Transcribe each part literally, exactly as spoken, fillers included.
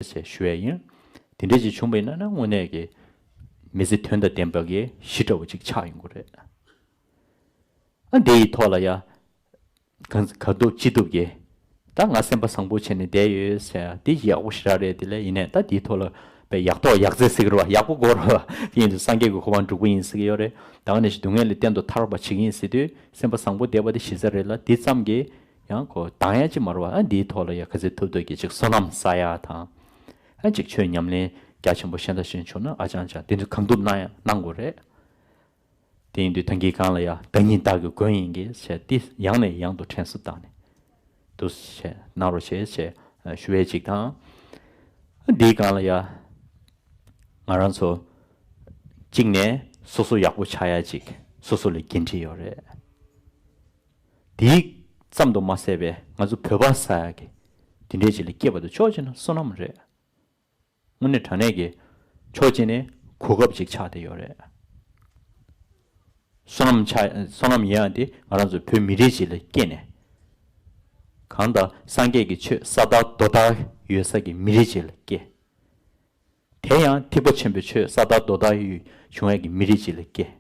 ཞེས་ཞུ་ཡས་ཡིན། དེ་འདྲ་ཅིག་བྱུང་བ་ཡིན་ན་ན་དངོས་གནས་ཀྱི་མི་ཚེ་དོན་དང་ལྡན་པ་གི་གཞི་འདྲ་བོ་ཅིག་ཆགས་ཡོང་གི་རེད། ཨ་འདི་ཡི་ཐོག་ལ་ཡ། གང་ག་ཐུབ་ཅི་ཐུབ་ཀྱིས། ད་ང་སེམས་པ་བཟང་པོ་བྱས་ནས་བསྡད་ཡོད་ཟེར་ཡ་འདི་ཡག་པོ་ཞེ་དྲག་རེད། དེ་ལས་ཡིན་ནས་ད་འདིའི་ཐོག་ལ་པའི་ཡག་ཐོག་ཡག་རྩེ་ཟེར་གི་རེད་བ། ཡག་པོ་དགོས་རེད་བ། ཡིན་དུས་སངས་རྒྱས་ཀྱི་གོ་འཕང་སྒྲུབ་ཀྱི་ཡིན་ཟེར་གི་ཡོད་རེད། ད་ག་ནང་བཞིན་སྡུག་བསྔལ་ལས་གཏན་དུ་ཐར་བ་བྱེད་ཀྱི་ཡིན་ཟེར་དུས་སེམས་པ་བཟང་པོ་བསྡད་པ་དེ་གཞི་རྩ་རེད་ལ། འདི་ཙམ་གྱིས་ཡང་ཁོ་འདང་ཡ་ཅིག་མ་རེད་བ། ཨ་འདིའི་ཐོག་ལ་ཡ་ག་ཚོད་ཐུབ་ཐུབ་ཀྱིས་ཅིག་བསོད་ནམས་བསགས་ཡ་དང་། ཨ་ཅིག་ཆོས་ཉམས་ལེན་རྒྱ་ཆེན་པོ་གཞན་དང་གཞན་བྱུང་ན་ཨ་ཅང་ཅང་དེ་ཚོ་གང་ཐུབ་གནང་ཡ་གནང་དགོས་རེད། དེ་ཡིན་དུས་ད་གིན་གང་ལ་ཡ་བདག་ཉིད་བདག་གི་མགོན་ཡིན་གྱི་ཞེས་ཏེ་ཡང་ནས་ཡང་དུ་དྲན་གསོ་བཏང་ནས་འདུག་ཞེས་གནང་རོགས་ཞེས་ཞེས་ཞུ་བའི་ཅིག་དང་། འདིའི་སྒང་ལ་ཡ་ང་རང་ཚོ་གཅིག་ནས་སོ་སོ་ཡག་པོ་ཆགས་ཡ་ཅིག་སོ་སོ་ལ་འགན་འཁྲི་ཡོད་རེད། དེའི་ཙམ་དུ་མ་ཟད་པའི་ང་ཚོ་བོད་པ་ཟེར་ཡ་གི་དེ་འདྲའི་ཅིག་ལ་སྐྱེས་པ་དང་ཕྱོགས་གཅིག་ན་བསོད་ནམས་རེད། དངོས་གནས་དྲང་གནས་ཀྱི་ཕྱོགས་གཅིག་ནས་གོ་སྐབས་ཅིག་ཆགས་བསྡད་ཡོད་རེད། བསོད་ནམས་ཆགས་བསོད་ནམས་ཡིན་ཡང་དེ་ང་རང་ཚོ་བོད་མི་རིགས་ཅིག་ལ་སྐྱེས་ནས། གང་ལྟར་སངས་རྒྱས་ཀྱི་ཆོས་ས་དག་རྡོ་དག་ཡོད་ས་ཀྱི་མི་རིགས་ཅིག་ལ་སྐྱེས། དེ་ཡང་ཐེག་པ་ཆེན་པོའི་ཆོས་ས་དག་རྡོ་དག་ཡོད་བྱུང་ཡ་གི་མི་རིགས་ཅིག་ལ་སྐྱེས།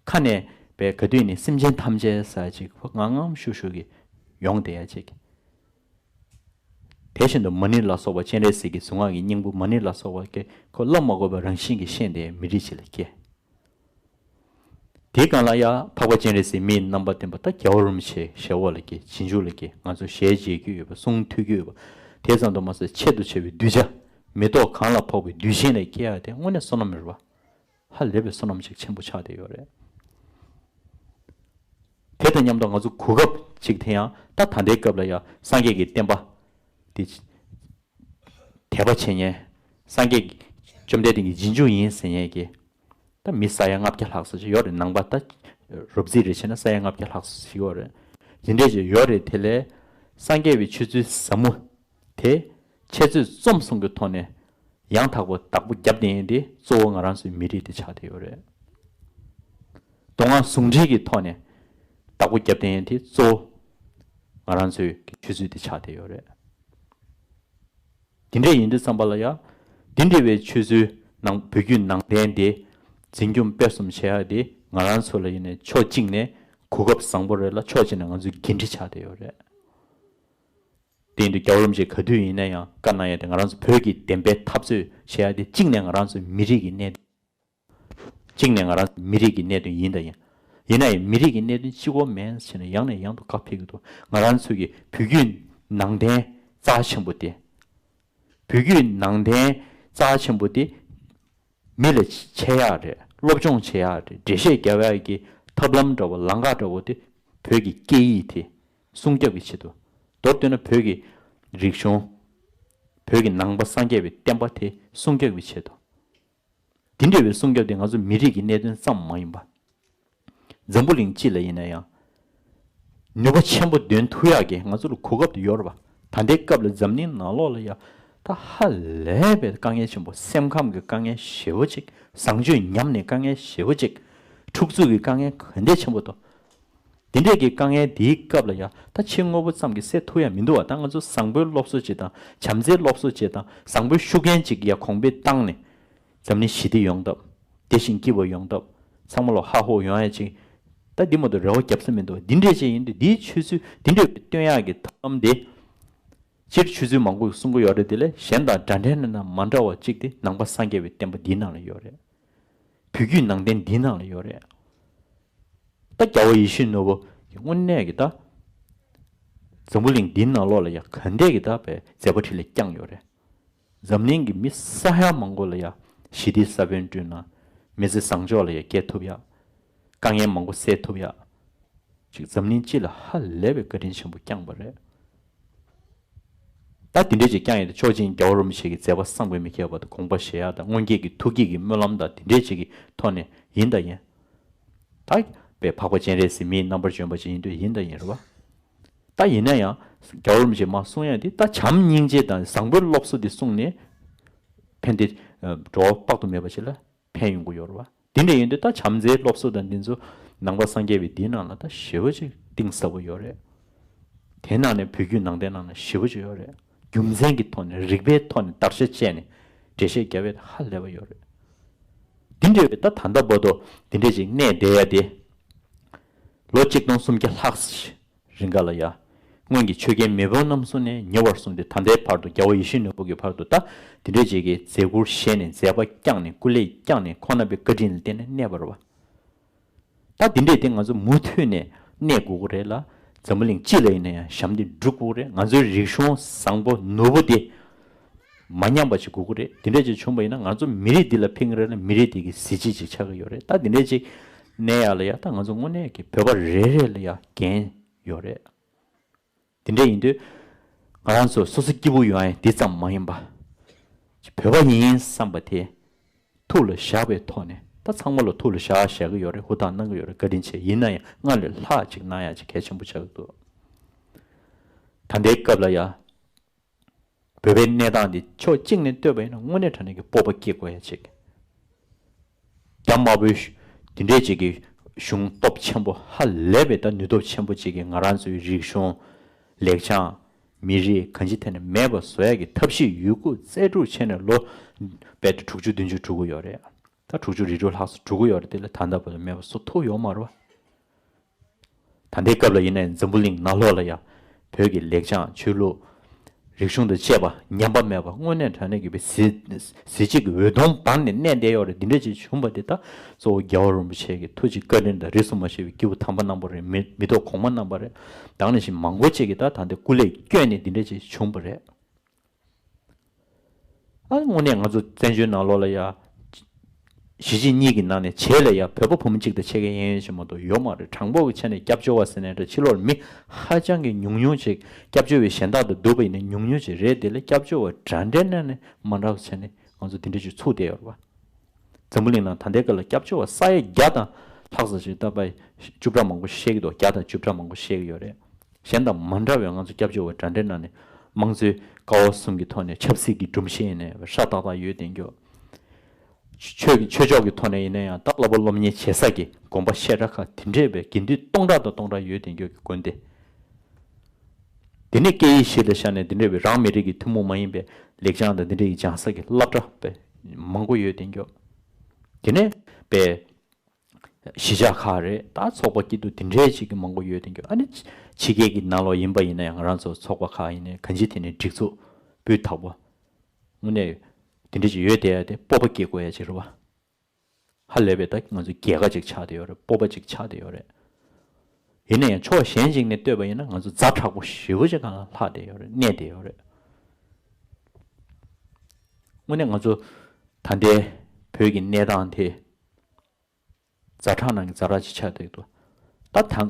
ཁ་ནས་པའི་ག་དུས་ནས་སེམས་ཅན་ཐམས་ཅད་ཟེར་ཅིག་ངང་ངམ་ཤུགས་ཤུགས་ཀྱིས་ཡོང་བསྡད་ཡ་ཅིག་དེ་བཞིན་དུ་མ་ཎི་ལ་སོགས་པ་སྤྱན་རས་གཟིགས་ཀྱི་གཟུངས་སྔགས་ཀྱི་སྙིང་པོ་མ་ཎི་ལ་སོགས་པ་ཀྱི་ཁོ་བསླབ་མ་དགོས་པའི་རང་བཞིན་གྱིས་ཤེས་བསྡད་མི་རིགས་ཅིག་ལ་སྐྱེས། དེའི་སྒང་ལ་ཡང་འཕགས་པ་སྤྱན་རས་གཟིགས་མིའི་རྣམ་པར་བསྟན་པ་ད་རྒྱལ་བ་རིན་པོ་ཆེ་ཞལ་འོག་ལ་སྐྱེས། རྗེས་འཇུག་ལ་སྐྱེས། ང་ཚོ་ཞལ་མཇལ་རྒྱུ་ཡོད་པ་གསུང་ཐོས་རྒྱུ་ཡོད་པ། དེ་ཙམ་དུ་མ་ཟད་ཁྱད་དུ་ཆེ་བའི་གདུལ་བྱ་མེ་ཏོག་གང་ལ་ཕོག་པའི་གདུལ་ཞིང་ལ་སྐྱེ་ཡ་དེ་དངོས་གནས་བསོད་ནམས་རེད་བ། ཧ་ལས་པའི་བསོད་ནམས་ཤིག་ཆེན་པོ་ཆགས་བསྡད་ཡོད་རེད། དེ་དང་མཉམ་དུ་ང་ཚོ་གོ་སྐབས་ཅིག་དེ་ཡང་ད་ད་ལྟའི་སྐབས་ལ་ཡང་སངས་རྒྱས་ཀྱི་བསྟན་པ་དེ་དད་པ་བྱེད་མཁན། སངས་རྒྱས་བཅོམ་ལྡན་འདས་ཀྱི་རྗེས་འཇུག་ཡིན་ཟེར་མཁན་གྱི་ད་མི་ས་ཡ་ལྔ་བརྒྱ་ལྷག་ཙམ་ཅིག་ཡོད་རེད། ནང་པ་ད་རོབ་རྩིས་རེ་བྱས་ན་ས་ཡ་ལྔ་བརྒྱ་ལྷག་ཙམ་ཅིག་ཡོད་རེད། དེ་འདྲས་ཅིག་ཡོད་རེད། དེ་ལས་སངས་རྒྱས་པའི་ཆོས་ཚུལ་ཟབ་མོ་དེ་འཆད་རྩོད་རྩོམ་གསུམ་གྱི་ཐོག་ནས་ཡང་དག་པ་བདག་པོ་བརྒྱབ་བསྡད་མཁན་དེ་གཙོ་བོ་ང་རང་ཚོའི་མི་རིགས་དེ་ཆགས་བསྡད་ཡོད་རེད། མདོ་སྔགས་ཟུང་འབྲེལ་གྱི་ཐོག་ནས་བདག་པོ་བརྒྱབ་བསྡད་མཁན་དེ་གཙོ་བོ་ང་རང་ཚོའི་ཆོས་ཚུལ་དེ་ཆགས་བསྡད་ཡོད་རེད། དེ་འདྲ་ཡིན་དུས་ཙམ་པ་ལ་ཡང་དེ་འདྲ་བའི་ཆོས་ཚུལ་ནང་བོད་བརྒྱུད་ནང་བསྟན་དེ་འཛིན་སྐྱོང་སྤེལ་གསུམ་བྱེད་ཡ་དེ་ང་རང་ཚོ་ལ་ཡིན་ནའི་ཕྱོགས་གཅིག་ནས་གོ་སྐབས་བཟང་པོ་རེད་ལ། ཕྱོགས་གཅིག་ནས་ང་ཚོའི་འགན་འཁྲི་ཆགས་བསྡད་ཡོད་རེད། དེ་ཡིན་དུས་རྒྱལ་བ་རིན་པོ་ཆེ་ག་དུས་ཡིན་ན་ཡང་བཀའ་གནང་ཡ་དེ་ང་རང་ཚོ་བོད་ཀྱི་བདེན་པའི་འཐབ་རྩོད་བྱེད་ཡ་དེ་གཅིག་ནས་ང་རང་ཚོའི་མི་རིགས་ཀྱི་གནད་དོན། གཅིག་ནས་ང་རང་མི་རིགས་ཀྱི་གནད་དོན་ཡིན་དང་ཡིན། ཡིན་ན་ཡང་མི་རིགས་ཀྱི་གནད་དོན་གཅིག་པོ་མིན་ཟེར་ནས་ཡང་ནས་ཡང་དུ་བཀའ་ཕེབས་ཀྱི་འདུག་ང་རང་ཚོ་གི་བོད་བརྒྱུད་ནང་བསྟན་རྩ་ཆེན་པོ་དེ། བོད་བརྒྱུད་ནང་བསྟན་རྩ་ཆེན་པོ་དེ་མི་ལ་འཆད་ཡག་རེད། སློབ་སྦྱོང་བྱེད་ཡག་རེད། འགྲེལ་བཤད་རྒྱག་ཡག་གི་ཐབས་ལམ་འདྲ་བོ་ལམ་ཁ་འདྲ་བོ་དེ་བོད་ཀྱི་སྐད་ཡིག་དེ་སྲུང་སྐྱོབ་ཀྱི་ཆེད་དུ། མདོར་བསྡུས་ན་བོད་ཀྱི་རིག་གཞུང་། བོད་ཀྱི་ནང་པ་སངས་རྒྱས་པའི་བསྟན་པ་དེ་སྲུང་སྐྱོབ་ཀྱི་ཆེད་དུ། དེ་འདྲ་བའི་སྲུང་སྐྱོབ་དེ་ང་ཚོ་མི་རིགས་ཀྱི་གནད་དོན་ཙམ་མ་ཡིན་པ། འཛམ་བུ་གླིང་སྤྱི་ལ་ཡིན་ན་ཡང་ནུས་པ་ཆེན་པོ་འདོན་ཐུབ་ཡག་གི་ང་ཚོ་ལ་གོ་སྐབས་དེ་ཡོད་རེད་པ། ད་ལྟའི་སྐབས་ལ་འཛམ་གླིང་ནང་ལོགས་ལ་ཡང་ད་ཧ་ལས་པའི་དཀའ་ངལ་ཆེན་པོ། སེམས་ཁམས་ཀྱི་དཀའ་ངལ་ཞེ་པོ་ཅིག་བཟང་སྤྱོད་ཉམས་ནས་དཀའ་ངལ་ཞེ་པོ་ཅིག་འཁྲུག་རྩོད་ཀྱི་དཀའ་ངལ་ག་འདྲས་ཆེན་པོ་འདུག་དེ་འདྲས་ཀྱི་དཀའ་ངལ་དེའི་སྐབས་ལ་ཡང་ད་ཕྱི་དངོས་པོ་ཙམ་གྱིས་སེལ་ཐུབ་ཡ་མི་འདུག་བ། ད་ང་ཚོ་བཟང་པོའི་སློབ་གསོ་བྱེད་དང་། བྱམས་བརྩེའི་སློབ་གསོ་བྱེད་དང་། བཟང་པོའི་ཤུགས་རྐྱེན་ཅིག་ཡ་གོང་འཕེལ་བཏང་ནས་འཛམ་གླིང་ཞི་བདེ་ཡོང་ཐབས། བདེ་ཞིང་སྐྱིད་པ་ཡོང་ཐབས། ཚང་མ་ལོ་ཧ་ཧོ་ཡོང་ཡ་ཅིག་ད་འདི་མ་གཏོགས་རེ་བ་བརྒྱབ་ས་མི་འདུག་འདི་འདྲས་ཅིག་ཡིན་དུས་འདིའི་ཆོས་ཚུལ་འདི་འདྲས་སྟོན་ཡག་གི་ཐབས་ལམ་དེ། སྤྱིར་ཆོས་ཚུལ་མང་པོ་གསུང་གི་ཡོད་རེད། དེ་ལས་གཞན་དང་འདྲ་འདྲ་འདྲ་ན་མ་འདྲ་བ་ཅིག་དེ་ནང་པ་སངས་རྒྱས་པའི་བསྟན་པ་འདིའི་ནང་ལ་ཡོད་རེད། བོད་བརྒྱུད་ནང་བསྟན་འདིའི་ནང་ལ་ཡོད་རེད། ད་རྒྱལ་བ་ཡིད་བཞིན་ནོར་བུ་དངོས་གནས་ཀྱི་ད་འཛམ་བུ་གླིང་འདིའི་ནང་ལོགས་ལ་ཡ་ག་འདྲས་ཀྱི་ད་པའི་མཛད་པ་འཕྲིན་ལས་བསྐྱངས་ཡོད་རེད། འཛམ་གླིང་གི་མི་ས་ཡ་མང་པོ་ལ་ཡ་ཞི་བདེའི་ས་བོན་བསྐྲུན་ན། མི་ཚེ་བཟང་ཕྱོགས་ལ་ཡ་སྐྱེལ་ཐུབ་ཡ། དཀའ་ངལ་མང་པོ་སེལ་ཐུབ་ཡ། ཅིག་འཛམ་གླིང་སྤྱི་ལ་ཧ་ལས་པའི་བཀའ་དྲིན་ཆེན་པོ་བསྐྱངས་པ་རེད། ད་དེ་འདྲས་ཅིག་བསྐྱངས་ཡོད་དུས་ཕྱོགས་གཅིག་རྒྱལ་བ་རིན་པོ་ཆེ་གི་མཛད་པ་བསམ་གྱིས་མི་ཁྱབ་པ་དང་། དགོངས་པ་བཞེས་ཡག་དང་། སྔོན་སྐྱེས་ཀྱི་ཐུགས་བསྐྱེད་ཀྱི་སྨོན་ལམ་དང་། དེ་འདྲས་ཅིག་གི་ཐོག་ནས་ཡིན་དང་ཡིན། ད་པའི་འཕགས་པ་སྤྱན་རས་གཟིགས་མིའི་རྣམ་པར་བྱོན་པ་ཅིག་ཡིན་དུས་ཡིན་དང་ཡིན་རེད་བ། ད་ཡིན་ན་ཡང་རྒྱལ་བ་རིན་པོ་ཆེས་མར་གསུང་ཡག་འདི་ད་བྱམས་སྙིང་རྗེ་དང་བཟང་པོའི་སློབ་གསོ་འདི་གསུངས་ནས་ཕན་བདེ་འགྲོ་བ་དཔག་ཏུ་མེད་པ་ཅིག་ལ་ཕན་ཡོང་གི་ཡོད་རེད་བ། དེ་འདྲ་ཡིན་དུས་ད་བྱམས་བརྩེའི་སློབ་གསོ་དང་འདི་ཚོ་ནང་པ་སངས་རྒྱས་པའི་འདིའི་ནང་ལ་ད་ཞེ་པོ་ཅིག་གཏིང་ཟབ་པོ་ཡོད་རེད། དེ་ནང་ནས་བོད་བརྒྱུད་ནང་བསྟན་ནང་ན་ཞེ་པོ་ཅིག་ཡོད་རེད། རྒྱུ་མཚན་གྱི་ཐོག་ནས་རིགས་པའི་ཐོག་ནས་བརྡར་ཤ་བཅད་ནས་འགྲེལ་བཤད་རྒྱབ་ཡ་དེ་ཧ་ལས་པ་ཡོད་རེད། འདི་འདྲ་བའི་ད་ད་ལྟ་བར་དུ་འདི་འདྲ་ཅིག་གནས་བསྡད་ཡ་དེ། ལོ་གཅིག་སྟོང་སུམ་བརྒྱ་ལྷག་རིང་ག་ལ་ཡ། སྔོན་གྱི་ཆོས་རྒྱལ་མེས་དབོན་རྣམ་གསུམ་ནས་ཉེ་བར་བཟུང་སྟེ་ད་ལྟའི་བར་དུ་རྒྱལ་བ་ཡིད་བཞིན་ནོར་བུ་གྱི་བར་དུ་ད་འདི་འདྲ་ཅིག་གི་མཛད་ཁུར་བཞེས་ནས་མཛད་པ་བསྐྱངས་ནས་སྐུ་ལས་བསྐྱངས་ནས་ཁོང་རྣམ་པའི་བཀའ་དྲིན་ལ་བརྟེན་ནས་གནས་པ་རེད་བ། ད་འདི་འདྲས་དེ་ང་ཚོ་མུ་མཐུད་ནས་གནས་དགོས་ཀྱི་རེད་ལ། འཛམ་བུ་གླིང་སྤྱི་ལ་ཡིན་ན་ཡང་ཞབས་འདེགས་སྒྲུབ་དགོས་ཀྱི་རེད། ང་ཚོའི་རིག་གཞུང་བཟང་པོ་ནོར་བུ་དེ་མ་ཉམས་པ་ཞིག་དགོས་ཀྱི་རེད། འདི་འདྲས་ཅིག་བྱུང་པ་ཡིན་ན་ང་ཚོ་མི་རིགས་འདི་ལ་ཕན་གྱི་རེད་ལ། མི་རིགས་འདི་གི་གཟི་བརྗིད་ཅིག་ཆགས་ཀྱི་ཡོད་རེད། ད་འདི་འདྲས་ཅིག་གནས་ཡག་ལ་ཡ་ད་ང་ཚོ་དངོས་གནས་ཀྱི་བོད་པ་རེ་རེ་ལ་ཡ་འགན་ཡོད་རེད། དེ་འདྲ་ཡིན་དུས། ང་རང་ཚོ་སོ་སོ་སྐྱིད་པོ་ཡོང་ཡ་འདི་ཙམ་མ་ཡིན་པ། བོད་པ་ཡིན་བསམ་པ་དེ། ཐུགས་ལ་བཞག་པའི་ཐོག་ནས་ད་ཚང་མ་ལ་ཐུགས་ལ་བཞག་བཞག་གི་ཡོད་རེད། ཧུར་ཐག་གནང་གི་ཡོད་རེད། བཀའ་དྲིན་ཆེ། ཡིན་ན་ཡང་སྔར་ལས་ལྷག་ཅིག་གནང་ཡ་ཅིག་གལ་ཆེན་པོ་ཆགས་ཀྱི་འདུག་ད་ལྟའི་སྐབས་ལ་ཡ། བོད་པའི་གནས་སྟངས་འདི་ཕྱོགས་གཅིག་ནས་བལྟས་པ་ཡིན་ན་དངོས་གནས་དྲང་གནས་ཀྱི་སྤོབས་པ་སྐྱེ་དགོས་ཡ་ཅིག་རྒྱ་དམར་པོའི་གཞུང་འདི་འདྲའི་ཅིག་གི་གཞུང་སྟོབས་ཆེན་པོ་ཧ་ལས་པའི་ད་ནུས་སྟོབས་ཆེན་པོ་ཅིག་གིས་ང་རང་ཚོའི་རིག་གཞུང་། ལེགས་བྱང་། མི་རིགས་གང་ཅི་ཐད་ནས་མེད་པ་བཟོ་ཡ་གི་ཐབས་ཤེས་ཡོད་རྒུ་རྩལ་སྤྲུགས་བྱས་ནས་ལོ་རྦད་དེ་དྲུག་ཅུ་བདུན་ཅུ་འགྲོ་གི་ཡོད་རེད། ད་དྲུག་ཅུ་རེ་དྲུག་ལྷག་ཙམ་འགྲོ་གི་ཡོད་རེད། དེ་ལ་ད་ལྟ་བར་དུ་མེད་པ་བཟོ་ཐུབ་ཡོད་མ་རེད་བ། ད་ལྟའི་སྐབས་ལ་ཡིན་ན་ཡང་འཛམ་བུ་གླིང་ནང་ལོགས་ལ་ཡང་བོད་ཀྱི་ལེགས་བྱང་ཆོས་ལུགས། རིག་གཞུང་དང་བཅས་པ་ཉམས་པ་མེད་པ་དངོས་གནས་དྲང་གནས་ཀྱི་བའི་གཟི་གཟི་བརྗིད་ཀྱི་འོད་སྟོང་འབར་ནས་གནས་བསྡད་ཡོད་རེད། འདི་འདྲ་ཅིག་བྱུང་བ་དེ་ད་གཙོ་བོ་རྒྱལ་བ་རིན་པོ་ཆེ་གི་ཐུགས་རྗེ་བཀའ་དྲིན་དང་རིས་སུ་མ་ཆད་པའི་སྐྱེས་བུ་དམ་པ་རྣམ་པ་རེད། མི་མི་ཐོག་གོང་མ་རྣམ་པ་རེད། དེ་ནང་བཞིན་མང་པོ་ཅིག་གིས་ད་ད་ལྟ་སྐུ་ལས་བསྐྱོན་ནས་འདི་འདྲ་ཅིག་བྱུང་བ་རེད། ཨ་དངོས་གནས་ང་ཚོ་བཙན་བྱོལ་ནང་ལོགས་ལ་ཡ། གཞིས་བྱེས་གཉིས་ཀྱི་ནང་ནས་བྱེས་ལ་ཡ་བོད་པ་བུ་མོ་གཅིག་དང་ཕྱེད་ཀ་གཡས་གཡོན་ཅིག་མ་གཏོགས་ཡོད་མ་རེད། དྲང་པོ་གི་ཆ་ནས་སྐྱབས་བཅོལ་བ་ཟེར་ནའི་འདྲ་ཕྱི་ལོགས་ལ་མི་ཧ་ཅང་གི་ཉུང་ཉུང་ཅིག་སྐྱབས་བཅོལ་བའི་གཞན་དག་དང་བསྡུར་བ་ཡིན་ན་ཉུང་ཉུང་ཅིག་རེད། དེ་ལས་སྐྱབས་བཅོལ་བ་འདྲ་འདྲའི་ནང་ནས་མ་འདྲ་བ་ཆ་ནས་ང་ཚོ་དེ་འདྲ་ཅིག་ཚུགས་བསྡད་ཡོད་རེད་བ། འཛམ་བུ་གླིང་ནང་ད་ལྟའི་སྐབས་ལ་སྐྱབས་བཅོལ་བ་ས་ཡ་བརྒྱ་དང་ལྷག་ཙམ་ཞིག་ད་བར་བཅུ་ཕྲག་མང་པོ་བཤད་ཀྱི་འདུག་བརྒྱ་དང་བཅུ་ཕྲག་མང་པོ་བཤད་ཀྱི་ཡོད་རེད། གཞན་དང་མ་འདྲ་བའི་ང་ཚོ་སྐྱབས་བཅོལ་བ་འདྲ་འདྲའི་ནང་ནས་དམངས་གཙོའི་ཀ་བ་གསུམ་གྱི་ཐོག་ནས་ཆབ་སྲིད་ཀྱི་སྒྲོམ་གཞི་ཡིན་ནའི་ཧྲ་ཏག་ཏག་ཡོད་བསྡད་ཀྱི་ཡོད། ཆོས་ཆོས་ཕྱོགས་ཀྱི་ཐོག་ནས་ཡིན་ན་ཡང་ད་བསླབ་པ་སློབ་གཉེར་བྱེད་ས་ཀྱི་དགོན་པ་བཤད་གྲྭ་ཁག་དེ་འདྲས་པའི་དགེ་འདུན་སྟོང་ཕྲག་དང་སྟོང་ཕྲག་ཡོད་བསྡད་ཀྱི་ཡོད་ཀྱི་དགོན་སྡེ། དེ་ནས་སྐད་ཡིག་གཞི་ལ་བཞག་ནས་དེ་འདྲ་བའི་རང་མི་རིགས་ཀྱི་ཐུན་མོང་མ་ཡིན་པའི་ལེགས་བྱང་དང་དེ་འདྲ་ཡི་སྦྱང་ས་ཀྱི་སློབ་གྲྭ་དཔེ་མང་པོ་ཡོད་དེ་འགྱོ། དེ་ནས་དཔེ་གཞིས་ཆགས་ཁག་རེད། ད་ཚོགས་པ་སྐྱིད་སྡུག་དེ་འདྲའི་ཅིག་གི་མང་པོ་ཡོད་དེ་འགྱོ། ཨ་ནི་ཕྱི་རྒྱལ་གྱི་ནང་ལོགས་ཡིན་པ་ཡིན་ན་ཡང་ང་རང་ཚོ་ཚོགས་པ་ཁག་ཡིན་ནའི་གང་ཅི་དེ་ནས་སྒྲིག་འཛུགས་སྤུས་དག་པོ་དངོས་གནས་དེ་འདྲ་ཅིག་ཡོད་བསྡད་ཡ་དེ་སྤོབས་པ་སྐྱེ་དགོས་ཡ་ཅིག་རེད་བ། ཧ་ལས་པའི་ད་ང་ཚོ་རྒྱལ་ཁ་ཅིག་ཆགས་བསྡད་ཡོད་རེད། སྤོབས་པ་ཅིག་ཆགས་བསྡད་ཡོད་རེད། ཡིན་ན་ཡང་ཕྱོགས་གཞན་ཅིག་ནས་ལྟོས་པ་ཡིན་ན་ང་ཚོ་ཛ་དྲག་པོ་ཞེ་པོ་ཅིག་སྒང་ལ་ལྷག་བསྡད་ཡོད་རེད། གནས་བསྡད་ཡོད་རེད། དངོས་གནས་ང་ཚོ་ད་ལྟའི་བོད་ཀྱི་གནས་སྟངས་དེ་ཛ་དྲག་ནང་གི་ཛ་དྲག་ཅིག་ཆགས་བསྡད་འདུག་ད་ད་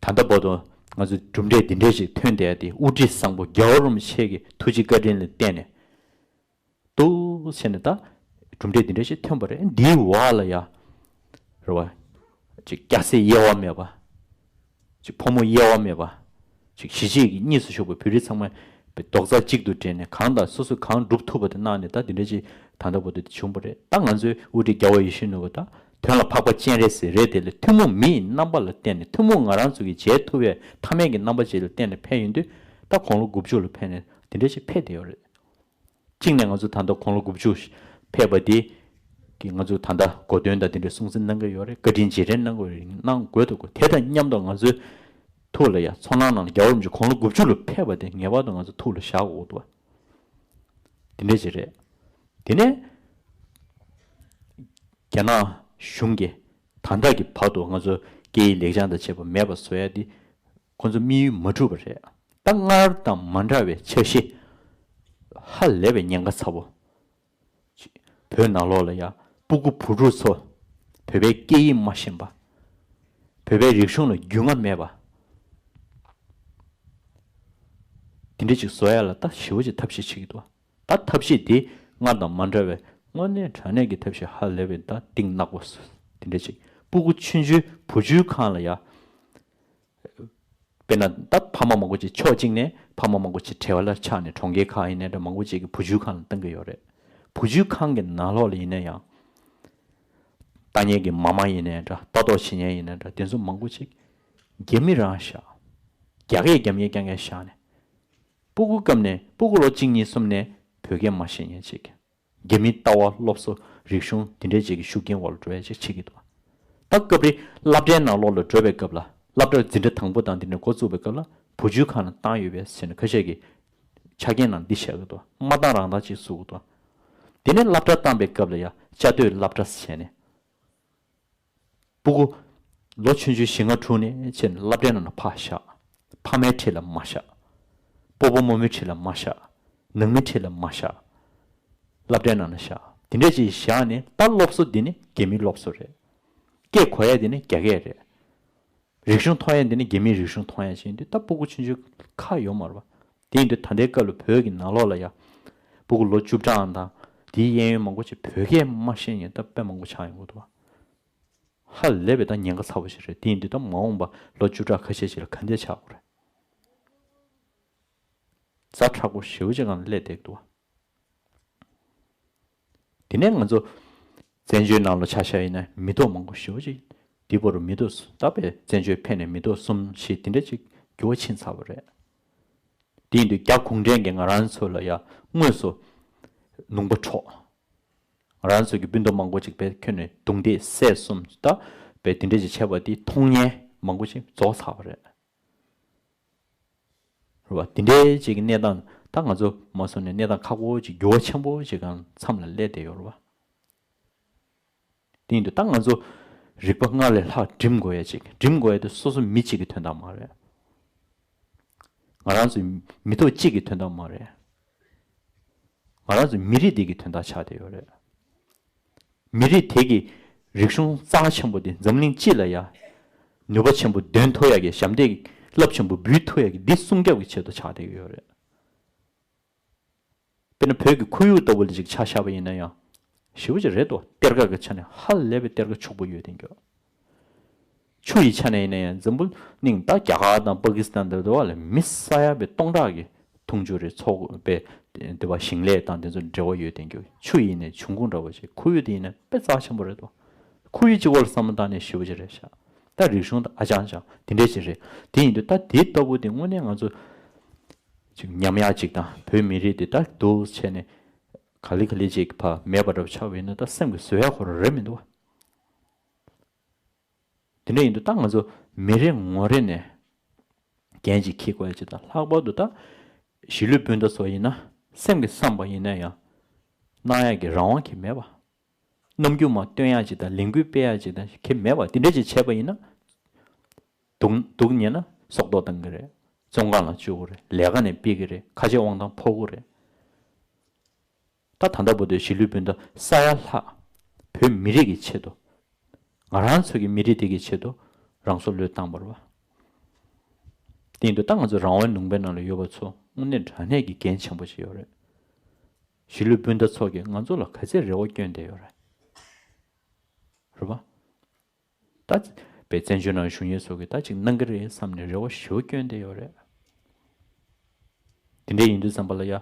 ད་ལྟ་བར་དུ་ང་ཚོ་གྲུབ་འབྲས་འདི་འདྲས་ཅིག་ཐོན་བསྡད་ཡ་དེ་དབུ་ཁྲིད་བཟང་པོ་རྒྱལ་བ་རིན་པོ་ཆེ་གི་ཐུགས་རྗེ་བཀའ་དྲིན་ལ་བརྟེན་ནས། འདུག་བྱས་ནས་ད་གྲུབ་འབྲས་འདི་འདྲ་ཞིག་ཐོན་པ་རེད། འདིའི་འོག་ལ་ཡ་རེད་བ། ཅིག་སྐྱ་སེར་དབྱེ་བ་མེད་པ། ཅིག་ཕོ་མོ་དབྱེ་བ་མེད་པ། ཅིག་གཞིས་བྱེས་ཀྱི་གཉིས་སུ་ཕྱོགས་པའི་བོད་རིགས་ཚང་མ་རྡོག་རྩ་གཅིག་ཏུ་སྦྲེལ་ནས་གང་དང་སོ་སོས་གང་སྒྲུབ་ཐུབ་པ་དེ་གནང་ནས་ད་འདི་འདྲ་ཞིག་ད་ལྟ་བར་དུ་དེ་བྱུང་བ་རེད། ད་ང་ཚོའི་དབུ་ཁྲིད་རྒྱལ་བ་ཡིད་བཞིན་ནོར་བུ་ད་དོན་ལ་འཕགས་པ་སྤྱན་རས་གཟིགས་རེད། དེ་ལས་ཐུན་མོང་མི་ཡི་རྣམ་པ་ལ་བརྟེན་ནས་ཐུན་མོང་ང་རང་ཚོ་གིས་བྱེད་ཐུབ་པའི་ཐ་མལ་གྱི་རྣམ་པ་ཅིག་ལ་བརྟེན་ནས་ཕེབས་ཡོང་དུས་ད་དགུང་ལོ་དགུ་བཅུ་ལ་ཕེབས་ནས་འདི་འདྲ་ཞིག་ཕེབས་བསྡད་ཡོད་རེད། གཅིག་ནས་ང་ཚོ་ད་ལྟ་དགུང་ལོ་དགུ་བཅུ་ཕེབས་པ་འདི་གི་ང་ཚོ་ད་ལྟ་གོ་སྟོན་དང་དེ་འདྲའི་སྲུང་བརྩི་གནང་གི་ཡོད་རེད། བཀའ་དྲིན་རྗེས་དྲན་གནང་དགོས་རེད། གནང་དགོས་འདུག་གོ། དེ་དང་མཉམ་དུ་ང་ཚོའི་ཐུགས་ལ་ཡ་ཚོར་སྣང་ནང་ལ་རྒྱལ་བ་རིན་པོ་ཆེ་དགུང་ལོ་དགུ་བཅུ་ལ་ཕེབས་པ་དེ་ངེས་པར་དུ་ང་ཚོ་ཐུགས་ལ་བཞག་དགོས་འདུག་བ། དེ་འདྲ་ཅིག་རེད། དེ་ནས་རྒྱ་ནག་གཞུང་གིས་ད་ལྟ་གི་བར་དུ་ང་ཚོ་སྐད་ཡིག་ལེགས་བྱང་དང་བཅས་པ་མེད་པ་བཟོ་ཡ་དེ་ཁོ་ཚོ་དམིགས་ཡུལ་མ་འགྲུབ་པ་རེད། ད་སྔར་དང་མ་འདྲ་བའི་འཆར་གཞི་ཧ་ལས་པའི་ཉེན་ཁ་ཚ་པོ། བོད་ནང་ལོགས་ལ་ཡ་སྤུ་གུ་བུ་ཕྲུག་ཚོ་བོད་པའི་སྐད་ཡིག་མ་ཤེས་པ། བོད་པའི་རིག་གཞུང་ལ་རྒྱུས་མངའ་མེད་པ། དེ་འདྲ་ཅིག་བཟོ་ཡ་ལ་ད་ཞེ་པོ་ཅིག་ཐབས་ཤེས་བྱེད་ཀྱི་འདུག་ད་ཐབས་ཤེས་དེ་སྔར་དང་མ་འདྲ་བའི་དངོས་གནས་དྲང་གནས་ཀྱི་ཐབས་ཤེས་ཧ་ལས་པའི་ད་གཏིང་ནག་པོ་དེ་འདྲ་ཅིག་སྤུ་གུ་ཆུང་ཆུང་བུ་ཆུང་སྒང་ལ་ཡ། དཔེར་ན་ད་ཕ་མ་མང་པོ་ཅིག་ཕྱོགས་གཅིག་ནས་ཕ་མ་མང་པོ་ཅིག་བྲེལ་བ་ལ་ཆགས་ནས་གྲོང་ཁྱེར་ཁག་ཡིན་ནའི་འདྲ་མང་པོ་ཅིག་གིས་བུ་བཅོལ་ཁང་ལ་བཏང་གི་ཡོད་རེད། བུ་བཅོལ་ཁང་གི་ནང་ལོགས་ལ་ཡིན་ན་ཡང་། ལྟ་མཁན་གྱི་མ་མ་ཡིན་ནའི་འདྲ། ལྟ་རྟོག་བྱེད་མཁན་ཡིན་ནའི་འདྲ། དེ་ཚོ་མང་པོ་ཅིག་རྒྱ་མི་རང་བཞག་རྒྱ་སྐད་རྒྱབ་མཁན་རྐྱང་རྐྱང་བཞག་ནས། སྤུ་གུ་སྐབས་ནས་སྤུ་གུ་ལོ་གཅིག་གཉིས་གསུམ་ནས་བོད་སྐད་མ་ཤེས་མཁན་ཅིག་རྒྱ་མིའི་ལྟ་བ་སློབ་གསོ་རིག་གཞུང་འདི་འདྲའི་ཅིག་གི་ཤུགས་རྐྱེན་འོག་ལ་འགྲོ་ཡ་ཅིག་བྱེད་ཀྱི་འདུག་ད་སྐབས་རེ་སློབ་གྲྭའི་ནང་ལོགས་ལ་འགྲོ་བའི་སྐབས་ལ་སློབ་གྲྭར་འཛིན་གྲྭ་དང་པོ་དང་འདི་ནས་འགོ་བཙུགས་པའི་སྐབས་ལ་བུ་བཅོལ་ཁང་ལ་བཏང་ཡོད་པས་ཟེར་ནས་ཁ་ཤས་ཀྱིས་ཆ་རྐྱེན་ནང་འདི་བཞག་གི་འདུག་མ་བཏང་རང་བཏང་ཅིག་བཟོ་གི་འདུག་དེ་ནས་སློབ་གྲྭ་བཏང་པའི་སྐབས་ལ་ཡ་བཅའ་སྡོད་སློབ་གྲྭ་ཟེར་ནས། སྤུ་གུ་ལོ་ཆུང་ཆུང་བཞི་ལྔ་དྲུག་ནས་བྱས་ནས་སློབ་གྲྭའི་ནང་ལ་ཕར་བཞག་ཕ་མའི་འཁྲིས་ལ་མ་བཞག་སྤོ་བོ་རྨོ་མོའི་འཁྲིས་ལ་མ་བཞག་ནང་མིའི་འཁྲིས་ལ་མ་བཞག་སློབ་གྲྭའི་ནང་ལ་བཞག་དེ་འདྲ་ཅིག་བཞག་ནས་ད་སློབ་གསོ་འདི་ནི་རྒྱ་མིའི་སློབ་གསོ་རེད། སྐད་གོ་ཡ་འདི་ནི་རྒྱ་སྐད་རེད། རིག་གཞུང་མཐོང་ཡ་འདི་ནི་རྒྱ་མིའི་རིག་གཞུང་མཐོང་ཡ་ཅིག་ཡིན་དུས་ད་སྤུ་གུ་ཆུང་ཆུང་ཁག་ཡོད་མ་རེད་པ། དེ་ཡིན་དུས་ད་ལྟའི་སྐབས་ལ་བོད་ཀྱི་ནང་ལོགས་ལ་ཡ་སྤུ་གུ་ལོ་བཅུ་ཕྲག་དང་དེའི་གཡས་གཡོན་མང་པོ་ཅིག་བོད་སྐད་མ་ཤེས་མཁན་ད་དཔེ་མང་པོ་ཆགས་ཡོང་གི་འདུག་པ། ཧ་ལས་པའི་ད་ཉེན་ཁ་ཚ་པོ་ཞིག་རེད། དེ་ཡིན་དུས་ད་མ་འོངས་པ་ལོ་བཅུ་ཕྲག་ཁ་ཤས་ཤིག་ལ་ག་འདྲ་ཆགས་དགོས་རེད། ཛ་དྲག་པོ་ཞེ་པོ་ཅིག་སྒང་ལ་སླེབས་བསྡད་འདུག་པ། དེ་ནས་ང་ཚོ་བཙན་བྱོལ་ནང་ལ་ཆ་བཞག་ཡིན་ན་མི་ཐོག་མང་པོ་ཞེ་པོ་ཅིག་འདི་བར་དུ་མི་ཐོག་ད་དཔེ་བཙན་བྱོལ་ཕེབས་ནས་མི་ཐོག་གསུམ་བཞི་དེ་འདྲ་ཅིག་འགྱུར་བ་ཕྱིན་ཚར་བ་རེད། དེ་ཡིན་དུས་རྒྱ་གུང་ཁྲན་གྱིས་ང་རང་ཚོ་ལ་ཡ་དངོས་སུ་ལུང་པ་འཕྲོག་ང་རང་ཚོ་གི་སྤུན་ཟླ་མང་པོ་ཅིག་དཔེ་ཁྱོན་ནས་རྡུང་རྡེག་བསད་གསུམ་ད་དཔེ་དེ་འདྲ་ཅིག་བྱས་པ་དེ་མཐོང་མཁན་མང་པོ་ཅིག་རྫོགས་ཚར་བ་རེད། རེད་པ། དེ་འདྲའི་ཅིག་གི་གནས་སྟངས་ད་ང་ཚོ་མ་སོང་ནས་གནས་སྟངས་ཁག་པོ་ཅིག་འགྱུར་བ་ཆེན་པོ་ཅིག་གང་མཚམས་ལ་སླེབས་བསྡད་ཡོད་རེད་པ། དེ་ཡིན་དུས་ད་ང་ཚོ་རིག་པ་སྔར་ལས་ལྷག་སྒྲིམ་དགོས་ཡ་ཅིག་སྒྲིམ་དགོས་ཡ་དེ་སོ་སོ་མི་གཅིག་གི་དོན་དག་མ་རེད། ང་རང་ཚོའི་མི་ཐོག་གཅིག་གི་དོན་དག་མ་རེད། ང་རང་ཚོའི་མི་རིགས་འདི་གི་དོན་དག་ཆགས་བསྡད་ཡོད་རེད། མི་རིགས་དེ་གི་རིག་གཞུང་རྩ་ཆེན་པོ་དེ་འཛམ་གླིང་སྤྱི་ལ་ཡ་ནུས་པ་ཆེན་པོ་འདོན་ཐུབ་ཡ་གི་ཞབས་འདེགས་རླབས་ཆེན་པོ་འབུལ་ཐུབ་ཡ་གི་འདི་སྲུང་སྐྱོབ་ཀྱི་ཆེད་དུ་ཆགས་བསྡད་ཀྱི་ཡོད་རེད། དཔེར་ན་བོད་ཀྱི་ཁོར་ཡུག་ལྟ་བུ་ལ་ཅིག་ཆ་བཞག་པ་ཡིན་ན་ཡང་ཞེ་པོ་ཅིག་རེད་དོ། གཏེར་ཁ་གི་ཆ་ནས་ཧ་ལས་པའི་གཏེར་ཁ་ཕྱུག་པོ་ཡོད་དེ་འགྱོ། ཆུ་ཡི་ཆ་ནས་ཡིན་ན་ཡང་འཛམ་བུ་གླིང་ད་རྒྱ་གར་དང་པ་ཀི་སི་ཐན་དེ་ཚོ་ལ་མི་ས་ཡ་པའི་སྟོང་ཕྲག་གི་འཐུང་ཆུ་རེད། ཚོགས་པའི་འདི་པ་ཞིང་ལས་དང་དེ་ཚོ་འབྲེལ་བ་ཡོད་དེ་འགྱོ། ཆུ་ཡིན་ནས་འབྱུང་ཁུངས་འདྲ་བོ་ཞིག་ཁོར་ཡུག་དེ་ཡིན་ན་དཔེ་རྩ་ཆེན་པོ་རེད་དོ། ཁོར་ཡུག་གཅིག་པོ་ལ་བསམ་བློ་བཏང་ནས་ཞེ་པོ་ཅིག་རེད་ཤག་ད་རིག་གཞུང་དང་ཨ་ཅང་ཅང་དེ་འདྲས་ཅིག་རེད། དེ་ཡིན་དུས་ད་དེ་ལྟ་བུ་དེ་དངོས་གནས་ང་ཚོ་ཅིག་ཉམས་ཡག་ཅིག་དང་བོད་མི་རིགས་དེ་ད་འདུག་བྱས་ནས་ག་ལེ་ག་ལེ་ཅིག་ཕར་མེད་པ་འདྲ་བོ་ཆགས་པ་ཡིན་ན་ད་སེམས་ཀྱི་བཟོད་ཡག་ཁོ་རང་རེད་མི་འདུག་བ། དེ་འདྲ་ཡིན་དུས་ད་ང་ཚོ་མི་རེ་ངོ་རེ་ནས་འགན་ཅིག་འཁྱེར་དགོས་ཡ་ཅིག་དང་། ལྷག་པར་དུ་ད་གཞིས་ལུས་སྤུན་ཟླ་ཚོ་ཡིན་ན་སེམས་ཀྱིས་བསམ་པ་ཡིན་ན་ཡང་གནང་ཡ་གི་རང་དབང་གི་མེད་པ། རྣམ་འགྱུར་མ་སྟོན་ཡ་ཅིག་དང་ལས་འགུལ་སྤེལ་ཡ་ཅིག་དང་གི་མེད་པ། དེ་འདྲ་ཅིག་བྱས་པ་ཡིན་ན་སྡུག་སྡུག་ཉེས་ན་སྲོག་ཐོག་བཏང་གི་རེད། བཙོན་ཁང་ལ་བཅུག་གི་རེད། ལས་ཀ་ནས་ཕུད་ཀྱི་རེད། ཁ་ཆེ་དབང་ཐང་ཕོག་གི་རེད། ད་ད་ལྟ་བར་དུ་གཞིས་ལུས་སྤུན་ཟླ་ས་ཡ་ལྷག་བོད་མི་རིགས་ཀྱི་ཆེད་དུ། ང་རང་ཚོ་གི་མི་རིགས་དེ་གི་ཆེད་དུ་རང་སྲོག་བློས་བཏང་བ་རེད་བ། དེ་ཡིན་དུས་ད་ང་ཚོ་རང་དབང་ལུང་པའི་ནང་ལ་ཡོད་པ་ཚོ་དངོས་གནས་དྲང་གནས་ཀྱི་འགན་ཆེན་པོ་ཞིག་ཡོད་རེད། གཞིས་ལུས་སྤུན་ཟླ་ཚོ་གིས་ང་ཚོ་ལ་ག་ཚད་རེ་བ་བསྐྱོན་བསྡད་ཡོད་རེད། རེད་བ། ད་བའི་བཙན་བྱོལ་ནང་བཞུགས་མཁན་ཚོ་གིས་ད་ཅིག་གནང་གི་རེད་བསམ་ནས་རེ་བ་ཞེ་པོ་བསྐྱོན་བསྡད་ཡོད་རེད། དེ་འདྲ་ཡིན་དུས་ཙམ་པ་ལ་ཡ།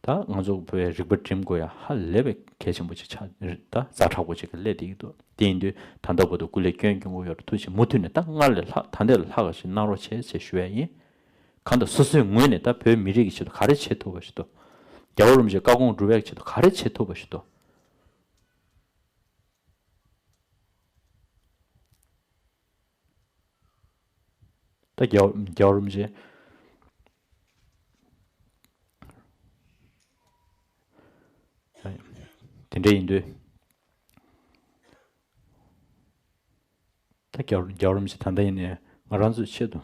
ད་ང་ཚོ་བོད་པའི་རིག་པ་སྒྲིམ་དགོས་ཡ་ཧ་ལས་པའི་གལ་ཆེན་པོ་ཅིག་ཆགས་ད་ཛ་དྲག་པོ་ཅིག་གི་སླེབས་བསྡད་ཀྱི་འདུག་དེ་ཡིན་དུས་ད་ལྟ་བར་དུ་སྐུ་ལས་སྐྱོན་སྐྱོན་གྱི་ཡོད་རེད། ཐུགས་རྗེ་ཆེ། མུ་མཐུད་ནས་ད་སྔར་ལས་ལྷག་ད་ལྟ་ལས་ལྷག་ཞིག་གནང་རོགས་བྱེད་ཅེས་ཞུ་ཡ་ཡིན། གང་ལྟར་སོ་སོའི་ངོས་ནས་ད་བོད་མི་རིགས་ཀྱི་ཆེད་དུ་ག་རེ་བྱེད་ཐུབ་པ་ཞིག་འདུག་རྒྱལ་བ་རིན་པོ་ཆེའི་བཀའ་དགོངས་སྒྲུབ་ཡ་ཆེད་དུ་ག་རེ་བྱེད་ཐུབ་པ་ཞིག་འདུག་ད་རྒྱལ་རྒྱལ་བ་རིན་པོ་ཆེ། དེ་འདྲ་ཡིན་དུས། ད་རྒྱལ་རྒྱལ་བ་རིན་པོ་ཆེ་ད་ལྟ་ཡིན་ནའི་ང་རང་ཚོའི་ཆེད་དུ།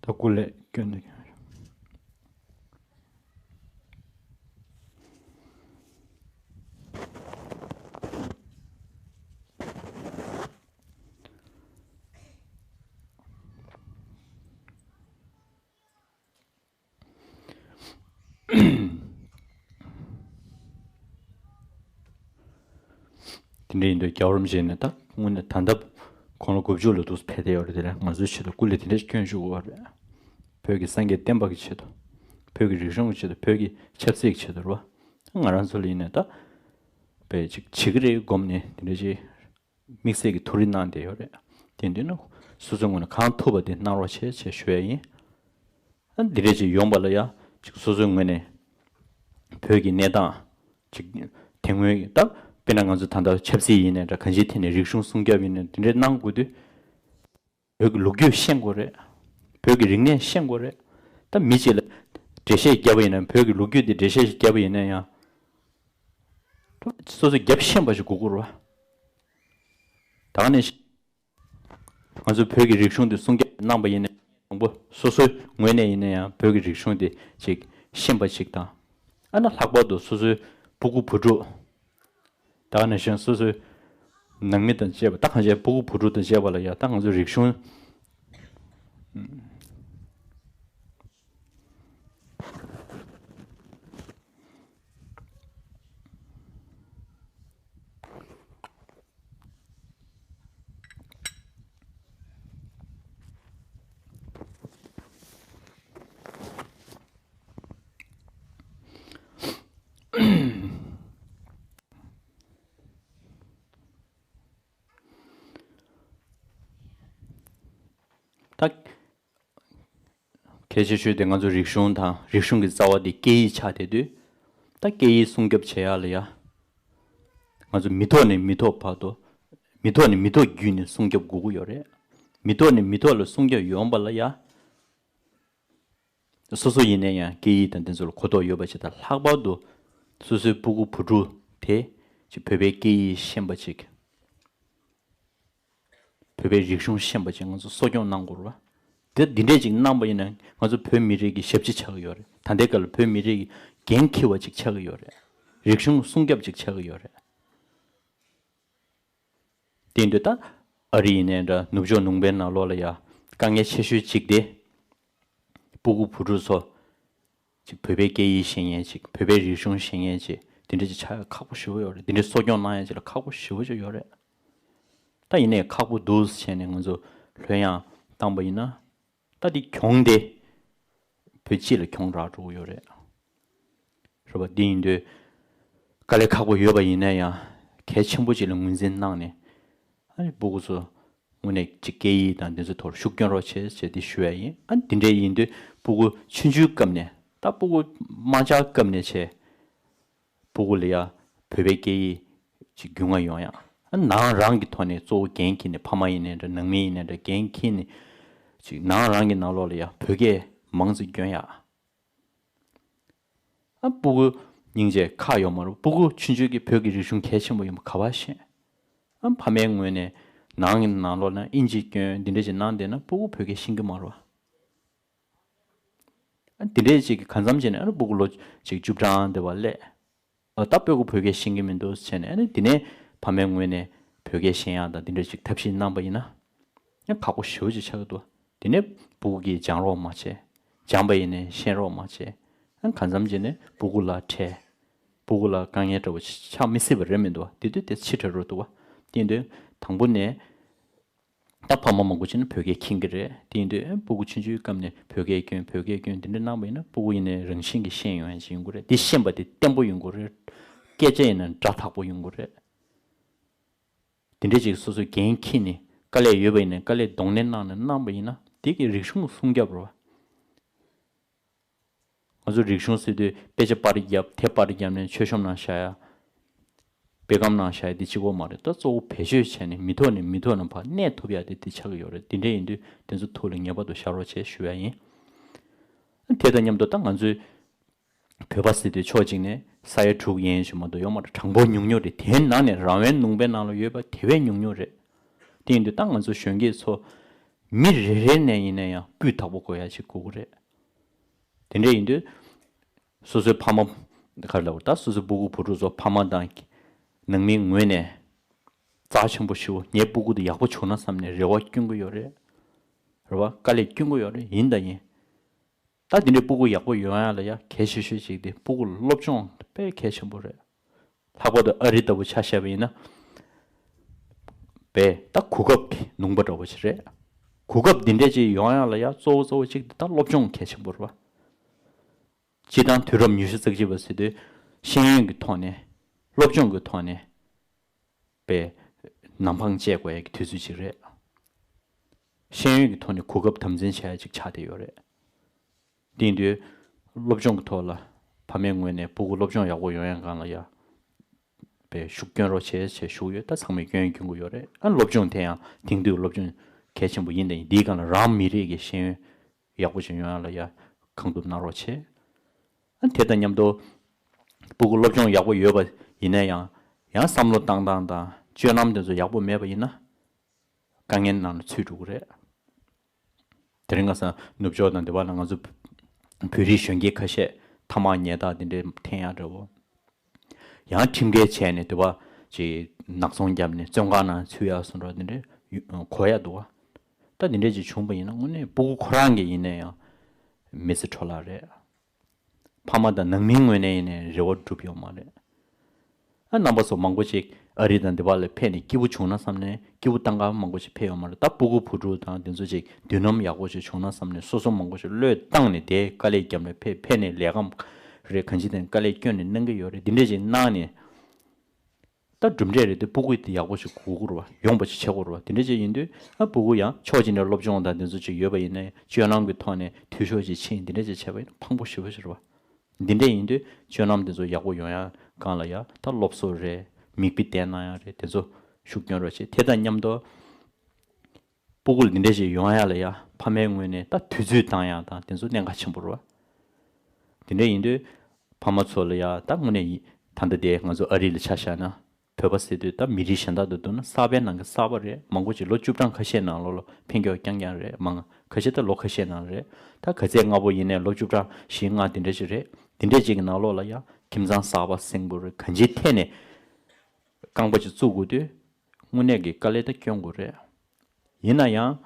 ད་སྐུ་ལས་སྐྱོན་ནས། དེ་འདྲ་ཡིན་དུས་རྒྱལ་བ་རིན་པོ་ཆེ་ནས་ད་དངོས་གནས་ད་ལྟ་དགུང་ལོ་དགུ་བཅུ་ལ་འདུག་ཕེབས་བསྡད་ཡོད་རེད། དེ་ལ་ང་ཚོའི་ཆེད་དུ་སྐུ་ལས་དེ་འདྲ་སྐྱོན་བཞུགས་ཡོད་རེད། བོད་ཀྱི་སངས་རྒྱས་བསྟན་པ་གི་ཆེད་དུ། བོད་ཀྱི་རིག་གཞུང་གི་ཆེད་དུ། བོད་ཀྱི་ཆབ་སྲིད་ཀྱི་ཆེད་དུ་རེད་བ། ང་རང་ཚོ་ལ་ཡིན་ནའི་ད་ པའི་ཅིག་བྱེད་ཀྱི་རེད་སྒོམ་ནས་དེ་འདྲ་ཅིག་དམིགས་བསལ་གྱི་ཐུགས་རེ་གནང་བསྡད་ཡོད་རེད། དེ་འདུག་ན་སོ་སོའི་ངོས་ནས་གང་ཐུབ་པ་དེ་གནང་རོགས་བྱེད་ཅེས་ཞུ་ཡ་ཡིན། ཨ་འདི་འདྲ་ཅིག་ཡོང་པ་ལ་ཡ་ཅིག་སོ་སོའི་ངོས་ནས་བོད་ཀྱི་གནས་སྟངས་ཅིག་དེ་སྔོན་ད་དཔེར་ན་ང་ཚོ་ད་ལྟ་ཆབ་སྲིད་ཡིན་ནའི་འདྲ་གང་ཅིའི་ཐད་ནས་རིག་གཞུང་སྲུང་སྐྱོབ་ཡིན་ནའི་འདི་འདྲ་གནང་དགོས་དུས། བོད་ཀྱི་ལོ་རྒྱུས་ཤེས་དགོས་རེད། བོད་ཀྱི་རིག་གནས་ཤེས་དགོས་རེད། ད་མི་གཅིག་ལ་འགྲེལ་བཤད་བརྒྱབ་པ་ཡིན་ན་བོད་ཀྱི་ལོ་རྒྱུས་དེ་འགྲེལ་བཤད་ཞིག་བརྒྱབ་པ་ཡིན་ན་ཡང་། སོ་སོས་བརྒྱབ་ཤེས་པ་ཞིག་དགོས་ཀྱི་རེད་བ། ད་ག་ནས་ཤེས། ང་ཚོས་བོད་ཀྱི་རིག་གཞུང་དེ་སྲུང་སྐྱོབ་གནང་པ་ཡིན་ན་ཡང་དང་པོ་སོ་སོའི་ངོས་ནས་ཡིན་ན་ཡང་བོད་ཀྱི་རིག་གཞུང་དེ་ཅིག་ཤེས་པ་ཅིག་དང་། ཨ་ན་ལྷག་པར་དུ་སོ་སོའི་སྤུ་གུ་བུ་ཕྲུག་ད་ག་ནང་བཞིན་སོ་སོའི་ནང་མི་དང་བཅས་པ་ད་གང་བྱས་སྤུ་གུ་བུ་ཕྲུག་དང་བཅས་པ་ལ་ཡ་ད་ང་ཚོའི་རིག་གཞུང་ད་གལ་ཆེ་ཤོས་དེ་ང་ཚོ་རིག་གཞུང་དང་རིག་གཞུང་གི་རྩ་བ་དེ་སྐད་ཡིག་ཆགས་བསྡད་དུས། ད་སྐད་ཡིག་སྲུང་སྐྱོབ་བྱེད་ཡག་ལ་ཡ། ང་ཚོ་མི་ཐོག་ནས་མི་ཐོག་བར་དུ། མི་ཐོག་ནས་མི་ཐོག་བརྒྱུད་ནས་སྲུང་སྐྱོབ་དགོས་ཀྱི་ཡོད་རེད། མི་ཐོག་ནས་མི་ཐོག་ལ་སྲུང་སྐྱོབ་ཡོང་པ་ལ་ཡ། སོ་སོ་ཡིན་ན་ཡང་སྐད་ཡིག་དང་དེ་ཚོ་ལ་གོ་རྟོགས་ཡོད་པ་ཞིག་དང་ལྷག་པར་དུ་སོ་སོའི་སྤུ་གུ་བུ་ཕྲུག་དེ་ཅིག་བོད་པའི་སྐད་ཡིག་ཤེས་པ་ཅིག་བོད་པའི་རིག་གཞུང་ཤེས་པ་ཅིག་ང་ཚོ་གསོ་སྐྱོང་གནང་དགོས་རེད་བ། དེ་འདི་འདྲས་ཅིག་གནང་པ་ཡིན་ན་ང་ཚོ་བོད་མི་རིགས་ཀྱི་ཞབས་ཕྱི་ཆགས་ཀྱི་ཡོད་རེད། ད་ལྟའི་སྐབས་ལ་བོད་མི་རིགས་ཀྱི་འགན་འཁྱེར་བ་ཅིག་ཆགས་ཀྱི་ཡོད་རེད། རིག་གཞུང་སྲུང་སྐྱོབ་ཅིག་ཆགས་ཀྱི་ཡོད་རེད། དེ་ཡིན་དུས་ད་ཨ་རི་ཡིན་ནའི་འདྲ་ནུབ་ཕྱོགས་ལུང་པའི་ནང་ལོགས་ལ་ཡ་དཀའ་ངལ་ཆེ་ཤོས་གཅིག་དེ། སྤུ་གུ་བུ་ཕྲུག་ཚོ་ཅིག་བོད་པའི་སྐད་ཡིག་ཤེས་མཁན་ཅིག་བོད་པའི་རིག་གཞུང་ཤེས་མཁན་ཅིག་དེ་འདྲ་ཅིག་ཆགས་ཡ་ཁག་པོ་ཞེ་པོ་ཡོད་རེད། དེ་འདྲའི་གསོ་སྐྱོང་གནང་ཡ་ཅིག་ལ་ཁག་པོ་ཞེ་པོ་ཅིག་ཡོད་རེད། ད་ཡིན་ནའི་ཁག་པོ་འདུག་བྱས་ནས་ང་ཚོ་ལྷོད་ཡངས་བཏང་པ་ཡིན་ན། ད་འདི་གྱོང་དེ་བོད་སྤྱི་ལ་གྱོང་རག་འགྲོ་གི་ཡོད་རེད། རེད་པ། འདི་ཡིན་དུས་དཀའ་ལས་ཁག་པོ་ཡོད་པ་ཡིན་ན་ཡང་གལ་ཆེན་པོ་ཅིག་ལ་ངོས་འཛིན་གནང་ནས། ཨ་ནི་སྤུ་གུ་ཚོ་དངོས་གནས་ཅིག་སྐད་ཡིག་དང་འདི་ཚོ་ཐོག་ཤུགས་སྐྱོན་རོགས་བྱེད་ཅེས་འདི་ཞུ་ཡ་ཡིན། ཨ་ནི་འདི་འདྲའི་ཡིན་དུས་སྤུ་གུ་ཆུང་ཆུང་སྐབས་ནས་ད་སྤུ་གུ་དམར་འབྱར་སྐབས་ནས་བྱས། སྤུ་གུ་ལ་ཡ་བོད་པའི་སྐད་ཡིག་ཅིག་རྒྱུས་མངའ་ཡོང་ཡ། ཨ་ནང་རང་གི་ཐོག་ནས་གཙོ་བོ་འགན་འཁྱེར་ནས་ཕ་མ་ཡིན་ནའི་འདྲ་ནང་མི་ཡིན་ནའི་འདྲ་འགན་འཁྱེར་ནས་ཅིག་ནང་རང་གི་ནང་ལོགས་ལ་ཡ་བོད་སྐད་མང་ཙམ་སྐྱོན་ཡ། ཨ་སྤུ་གུ་སྙིང་རྗེ་ཁག་ཡོད་མ་རེད། སྤུ་གུ་ཆུང་ཆུང་གིས་བོད་ཀྱི་རིག་གཞུང་གལ་ཆེན་པོ་ཡིན་པ་ག་པར་ཤེས། ཨ་ཕ་མའི་ངོས་ནས་ནང་གི་ནང་ལོགས་ན་ཨིན་ཇི་སྐྱོན་འདི་འདྲ་ཅིག་གནང་བསྡད་ན་སྤུ་གུ་བོད་སྐད་ཤེས་ཀྱི་མ་རེད་བ། ཨ་དེ་འདྲའི་ཅིག་གི་གང་འཚམ་བྱས་ནས་ཨ་ནི་སྤུ་གུ་ལོ་ཅིག་བཅུ་གྲངས་དེ་བ་སླེབས། ཨ་ད་སྤུ་གུ་བོད་སྐད་ཤེས་ཀྱི་མི་འདུག་བྱས་ནས་ཨ་ནི་དེ་ནས་ཕ་མའི་ངོས་ནས་བོད་སྐད་ཤེས་ཡག་དང་དེ་འདྲ་ཅིག་ཐབས་ཤེས་གནང་པ་ཡིན་ན། ཡང་ཁག་པོ་ཞེ་པོ་ཅིག་ཆགས་ཀྱི་འདུག་དེ་ནས་སྤུ་གུ་གིས་སྦྱང་རོགས་མ་བྱས། སྦྱངས་པ་ཡིན་ནའི་ཤེས་རོགས་མ་བྱས། ཨ་གང་འཚམ་བྱས་ནས་སྤུ་གུ་ལ་ཁྲལ། སྤུ་གུ་ལ་དཀའ་ངལ་འདྲ་བོ་ཆགས་མི་སྲིད་པ་རེད་མི་འདུག་བ། དེ་དུས་དེ་ཕྱི་དྲགས་རུ་འདུག་བ། དེ་ཡིན་དུས་དང་པོ་ནས། ད་ཕ་མ་མང་པོ་ཅིག་ནི་བོད་སྐད་མཁྱེན་གྱི་རེད། དེ་ཡིན་དུས་ཨེ་སྤུ་གུ་ཆུང་ཆུང་སྐབས་ནས་བོད་སྐད་སྐྱོན་བོད་སྐད་སྐྱོན་དེ་འདྲ་གནང་བ་ཡིན་ན་སྤུ་གུ་ཡིན་ནའི་རང་བཞིན་གྱིས་ཤེས་ཡོང་ཡ་ཅིག་ཡོང་གི་རེད། དེ་ཤེས་པ་དེ་བརྟན་པོ་ཡོང་གི་རེད། སྐད་ཆ་ཡིན་ན་སྒྲ་དག་པོ་ཡོང་གི་རེད། དེ་འདྲ་ཅིག་སོ་སོས་འགན་འཁྱེར་ནས་དཀའ་ལས་ཡོད་པ་ཡིན་ན་དཀའ་ལས་གདོང་ལེན་གནང་ནས་གནང་བ་ཡིན་ན་དེ་གི་རིག་གཞུང་སྲུང་སྐྱོབ་རེད་བ། ང་ཚོ་རིག་གཞུང་ཟེར་དུས་དཔེ་ཆ་པར་བརྒྱབ་དེབ་པར་བརྒྱབ་ནས་མཆོད་གཤོམ་ནང་བཞག་ཡ། སྤེལ་ཁང་ནང་བཞག་ཡ་དེ་གཅིག་པོ་མ་རེད། ད་གཙོ་བོ་བེད་སྤྱོད་བྱས་ནས་མི་ཐོག་ནས་མི་ཐོག་ནང་བར་གནས་ཐུབ་ཡ་དེ་དེ་ཆགས་ཀྱི་ཡོད་རེད། དེ་འདྲ་ཡིན་དུས་དེ་ཚོ་ཐུགས་ལ་ངེས་པར་དུ་བཞག་རོགས་བྱེད་ཞུ་ཡ་ཡིན། དེ་དང་མཉམ་དུ་ད་ང་ཚོའི་བོད་པ་ཟེར་དུས་ཕྱོགས་གཅིག་ནས་ས་ཡ་དྲུག་ཡན་ཞིག་མ་གཏོགས་ཡོད་མ་རེད། གྲངས་འབོར་ཉུང་ཉུང་རེད། དེའི་ནང་ནས་རང་དབང་ལུང་པའི་ནང་ལ་ཡོད་པ་དེ་བས་ཉུང་ཉུང་རེད། དེ་ཡིན་དུས་ད་ང་ཚོ་གཞོན་སྐྱེས་ཚོ་མི་རེ་རེ་ནས་ཡིན་ན་ཡང་སྤུས་དག་པོ་དགོས་ཡ་ཅིག་དགོས་ཀྱི་རེད། དེ་འདྲ་ཡིན་དུས། སོ་སོའི་ཕ་མ། ག་རེ་ལབ་དགོས་རེད། ད་སོ་སོའི་སྤུ་གུ་བུ་ཕྲུག་ཚོ་ཕ་མ་དང་། ནང་མིའི་ངོས་ནས། རྩ་ཆེན་པོ་ཞུ། ངའི་སྤུ་གུ་དེ་ཡག་པོ་བྱུང་ན་བསམ་ནས་རེ་བ་བསྐྱོན་གྱི་ཡོད་རེད། རེད་བ། དཀའ་ལས་བསྐྱོན་གྱི་ཡོད་རེད། ཡིན་དང་ཡིན། ད་དེ་འདྲའི་སྤུ་གུ་ཡག་པོ་ཡོང་ཡ་ལ་ཡ་གལ་ཆེ་ཤོས་ཅིག་དེ་སྤུ་གུ་སློབ་སྦྱོང་དཔེ་གལ་ཆེན་པོ་རེད། ལྷག་པར་དུ་ཨ་རི་ལྟ་བུ་ཆ་བཞག་པ་ཡིན་ན། དཔེ་ད་གོ་སྐབས་ཀྱི་ལུང་པ་འདྲ་བོ་ཞིག་རེད། གོ་སྐབས་འདི་འདྲས་ཅིག་ཡོང་ཡ་ལ་ཡ་གཙོ་བོ་གཙོ་བོ་གཅིག་དེ་ད་སློབ་སྦྱོང་གལ་ཆེན་པོ་རེད་བ། སྤྱིར་བཏང་དུས་རབས་ཉི་ཤུ་རྩ་གཅིག་པ་ཟེར་དུས་ཤེས་ཡོན་གྱི་ཐོག་ནས་ སློབ་སྦྱོང་གི་ཐོག་ནས་པའི་ནམ་འཕང་བཅད་དགོས་ཡ་གི་དུས་ཚོད་ཅིག་རེད། ཤེས་ཡོན་གྱི་ཐོག་ནས་གོ་སྐབས་དམ་འཛིན་བྱ་ཡ་ཅིག་ཆགས་བསྡད་ཡོད་རེད། དེ་ཡིན་དུས་སློབ་སྦྱོང་གི་ཐོག་ལ་ཕ་མའི་ངོས་ནས་སྤུ་གུ་སློབ་སྦྱོང་ཡག་པོ་ཡོང་ཡ་སྒང་ལ་ཡ་པའི་ཤུགས་སྐྱོན་རོགས་བྱེད་ཅེས་ཞུ་གི་ཡོད། ད་ཚང་མས་སྐྱོན་སྐྱོན་གི་ཡོད་རེད། ཨ་སློབ་སྦྱོང་དེ་ཡང་དེང་དུས་སློབ་སྦྱོང་གལ་ཆེན་པོ་ཡིན་དང་ཡིན། འདིའི་སྒང་ལ་རང་མི་རིགས་ཀྱི་ཤེས་ཡོན་ཡག་པོ་ཞིག་ཡོང་ཡ་ལ་ཡ་གང་ཐུབ་གནང་རོགས་བྱེད། ཨ་དེ་དང་མཉམ་དུ་སྤུ་གུ་སློབ་སྦྱོང་ཡག་པོ་ཡོད་པ་ཡིན་ན་ཡང་ཡང་བསམ་བློ་བཏང་སྟངས་དང་སྤྱོད་ལམ་དེ་ཚོ་ཡག་པོ་མེད་པ་ཡིན་ན་དཀའ་ངལ་ནང་ལ་ཚུད་འགྲོ་གི་རེད། དེ་རིང་ཁ་སང་ནུབ་ཕྱོགས་དང་དེ་བ་ལ་ང་ཚོ་བོད་རིགས་གཞོན་སྐྱེས་ཁ་ཤས་ཐ་མག་ཉལ་ཐག་དེ་འདྲའི་འཐེན་ཡག་འདྲ་བོ། ཡང་ཁྲིམས་འགལ་བྱས་ནས་དེ་བ་ཅིག་ནག་ཚོང་བརྒྱབ་ནས་བཙོན་ཁང་ནང་ཚུད་ཡག་སོང་འགྲོ་དེ་འདྲའི་གོ་ཡག་འདུག་བ། ད་དེ་འདྲའི་ཅིག་བྱུང་པ་ཡིན་ན་དངོས་གནས་སྤུ་གུ་ཁོ་རང་གི་ཡིན་ན་ཡང་མི་ཚེ་འཕྲོ་བརླག་རེད། ཕ་མ་དང་ནང་མིའི་ངོས་ནས་ཡིན་ནའི་རེ་བ་འགྲུབ་ཡོད་མ་རེད། ཨ་རྣམ་པ་ཚོ་མང་པོ་ཅིག་ཨ་རི་དང་འདི་པ་ལ་ཕེབས་ནས་སྐྱིད་པོ་བྱུང་ན་བསམ་ནས་སྐྱིད་པོ་བཏང་ག་མང་པོ་ཞིག་ཕེབས་ཡོད་མ་རེད། ད་སྤུ་གུ་བུ་ཕྲུག་དང་འདི་ཚོ་ཅིག་མདུན་ལམ་ཡག་པོ་ཞིག་བྱུང་ན་བསམ་ནས་སོ་སོ་མང་པོ་ཞིག་བློས་བཏང་ནས་དེའི་དཀའ་ལས་བརྒྱབ་ནས་ཕེབས་ཕེབས་ནས་ལས་ཀ་རེད་གང་ཅི་དང་དཀའ་ལས་སྐྱོན་ནས་གནང་གི་ཡོད་རེད། འདི་འདྲས་ཅིག་གནང་ནས་ད་གྲུབ་འབྲས་རེད་དེ་སྤུ་གུ་དེ་ཡག་པོ་ཞིག་དགོས་ཀྱི་རེད་བ། ཡོང་པ་ཞིག་བྱེད་དགོས་རེད་བ། དེ་འདྲས་ཅིག་ཡིན་དུས་ཨ་སྤུ་གུ་ཡང་ཕྱོགས་གཅིག་ནས་སློབ་སྦྱོང་དང་འདི་ཚོ་ཅིག་ཡོད་པ་ཡིན་ན་སྤྱོད་ལམ་གྱི་ཐོག་ནས་འཐུས་ཤོར་ཅིག་ཕྱིན་འདི་འདྲས་ཅིག་བྱས་པ་ཡིན་ན་ཕངས་པོ་ཞེ་པོ་ཞིག་རེད་བ། འདི་འདྲས་ཡིན་དུས་སྤྱོད་ལམ་དེ་ཚོ་ཡག་པོ་ཡོང་ཡ་སྒང་ལ་ཡ་ད་སློབ་གསོ་རེད། མིག་དཔེ་བསྟན་གནང་ཡ་རེད། དེ་ཚོ་ཤུགས་སྐྱོན་རོགས་བྱེད། དེ་དང་མཉམ་དུ་སྤུ་གུ་ལ་འདི་འདྲས་ཞིག་ཡོང་ཡ་ལ་ཡ་ཕ་མའི་ངོས་ནས་ད་དུས་ཚོད་བཏང་ཡ་དང་དེ་ཚོ་གནད་འགག་ཆེན་པོ་རེད་བ། དེ་འདྲས་ཡིན་དུས་ཕ་མ་ཚོ་ལ་ཡ་ད་དངོས་གནས་ཡིན་ད་ལྟ་དེ་ང་ཚོ་ཨ་རི་ལ་ཆ་བཞག་ན། བོད་པ་ཟེར་དུས་ད་མི་རིགས་གཞན་དག་དང་བསྡུར་ན་གསར་པའི་ནང་གི་གསར་པ་རེད། མང་པོ་ཅིག་ལོ་བཅུ་གྲངས་ཁ་ཤས་ནང་ལོགས་ལ་ཕེབས་མཁན་རྐྱང་རྐྱང་རེད། མང་ཁ་ཤས་ད་ལོ་ཁ་ཤས་ནང་རེད། ད་ག་ཚད་སྔ་པོ་ཡིན་ནའི་ལོ་བཅུ་གྲངས་བཞི་ལྔ་དེ་འདྲ་ཞིག་རེད། དེ་འདྲ་ཅིག་གི་ནང་ལོགས་ལ་ཡང་ཁྱིམ་ཚང་གསར་པ་སེང་པོ་རེད། གང་ཅིའི་ཐད་ནས་རྐང་པ་ཅིག་བཙུགས་དགོས་དུས་དངོས་གནས་ཀྱི་དཀའ་ལས་ད་སྐྱོན་དགོས་རེད། ཡིན་ན་ཡང་།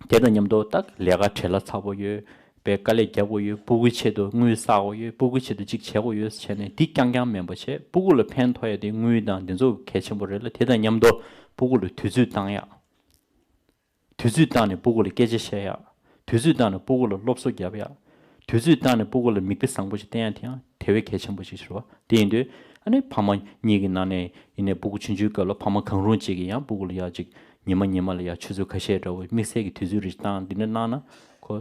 དེ་དང་མཉམ་དུ་ད་ལས་ཀ་བྲེལ་བ་ཚ་པོ་ཡོད། པའི་དཀའ་ལས་རྒྱག་དགོས་ཡོད། སྤུ་གུའི་ཆེད་དུ་དངུལ་བསགས་དགོས་ཡོད། སྤུ་གུའི་ཆེད་དུ་གཅིག་བྱེད་དགོས་ཡོད་ཟེར་བྱས་ནས་འདི་རྐྱང་རྐྱང་མིན་པ་བྱས་སྤུ་གུ་ལ་ཕན་ཐོགས་ཡ་དེ་དངུལ་དང་འདི་ཚོ་གལ་ཆེན་པོ་རེད་ལ། དེ་དང་མཉམ་དུ་སྤུ་གུ་ལ་དུས་ཚོད་བཏང་ཡ། དུས་ཚོད་བཏང་ནས་སྤུ་གུ་ལ་སྐད་ཆ་བཤད་ཡ། དུས་ཚོད་བཏང་ནས་སྤུ་གུ་ལ་སློབ་གསོ་རྒྱབ་ཡ། དུས་ཚོད་བཏང་ནས་སྤུ་གུ་ལ་མིག་དཔེ་བཟང་པོ་ཞིག་བསྟན་ཡ་དེ་ཡང་དེ་བས་གལ་ཆེན་པོ་ཞིག་རེད་བ། དེ་ཡིན་དུས་ཨ་ནི་ཕ་མ་གཉིས་ཀྱི་ནང་ནས་ཡིན་ནའི་སྤུ་གུ་ཆུང་ཆུང་སྐབས་ལ་ཕ་མ་གང་རུང་གཅིག་གིས་ཡང་སྤུ་གུ་ལ་ཡ་ཅིག་ཉི་མ་ཉི་མ་ལ་ཡ་ཆུ་ཚོད་ཁ་ཤས་འདྲ་བོ་དམིགས་བསལ་གྱི་དུས་ཚོད་རེ་བཏང་འདི་འདྲ་གནང་ན་ཁོ་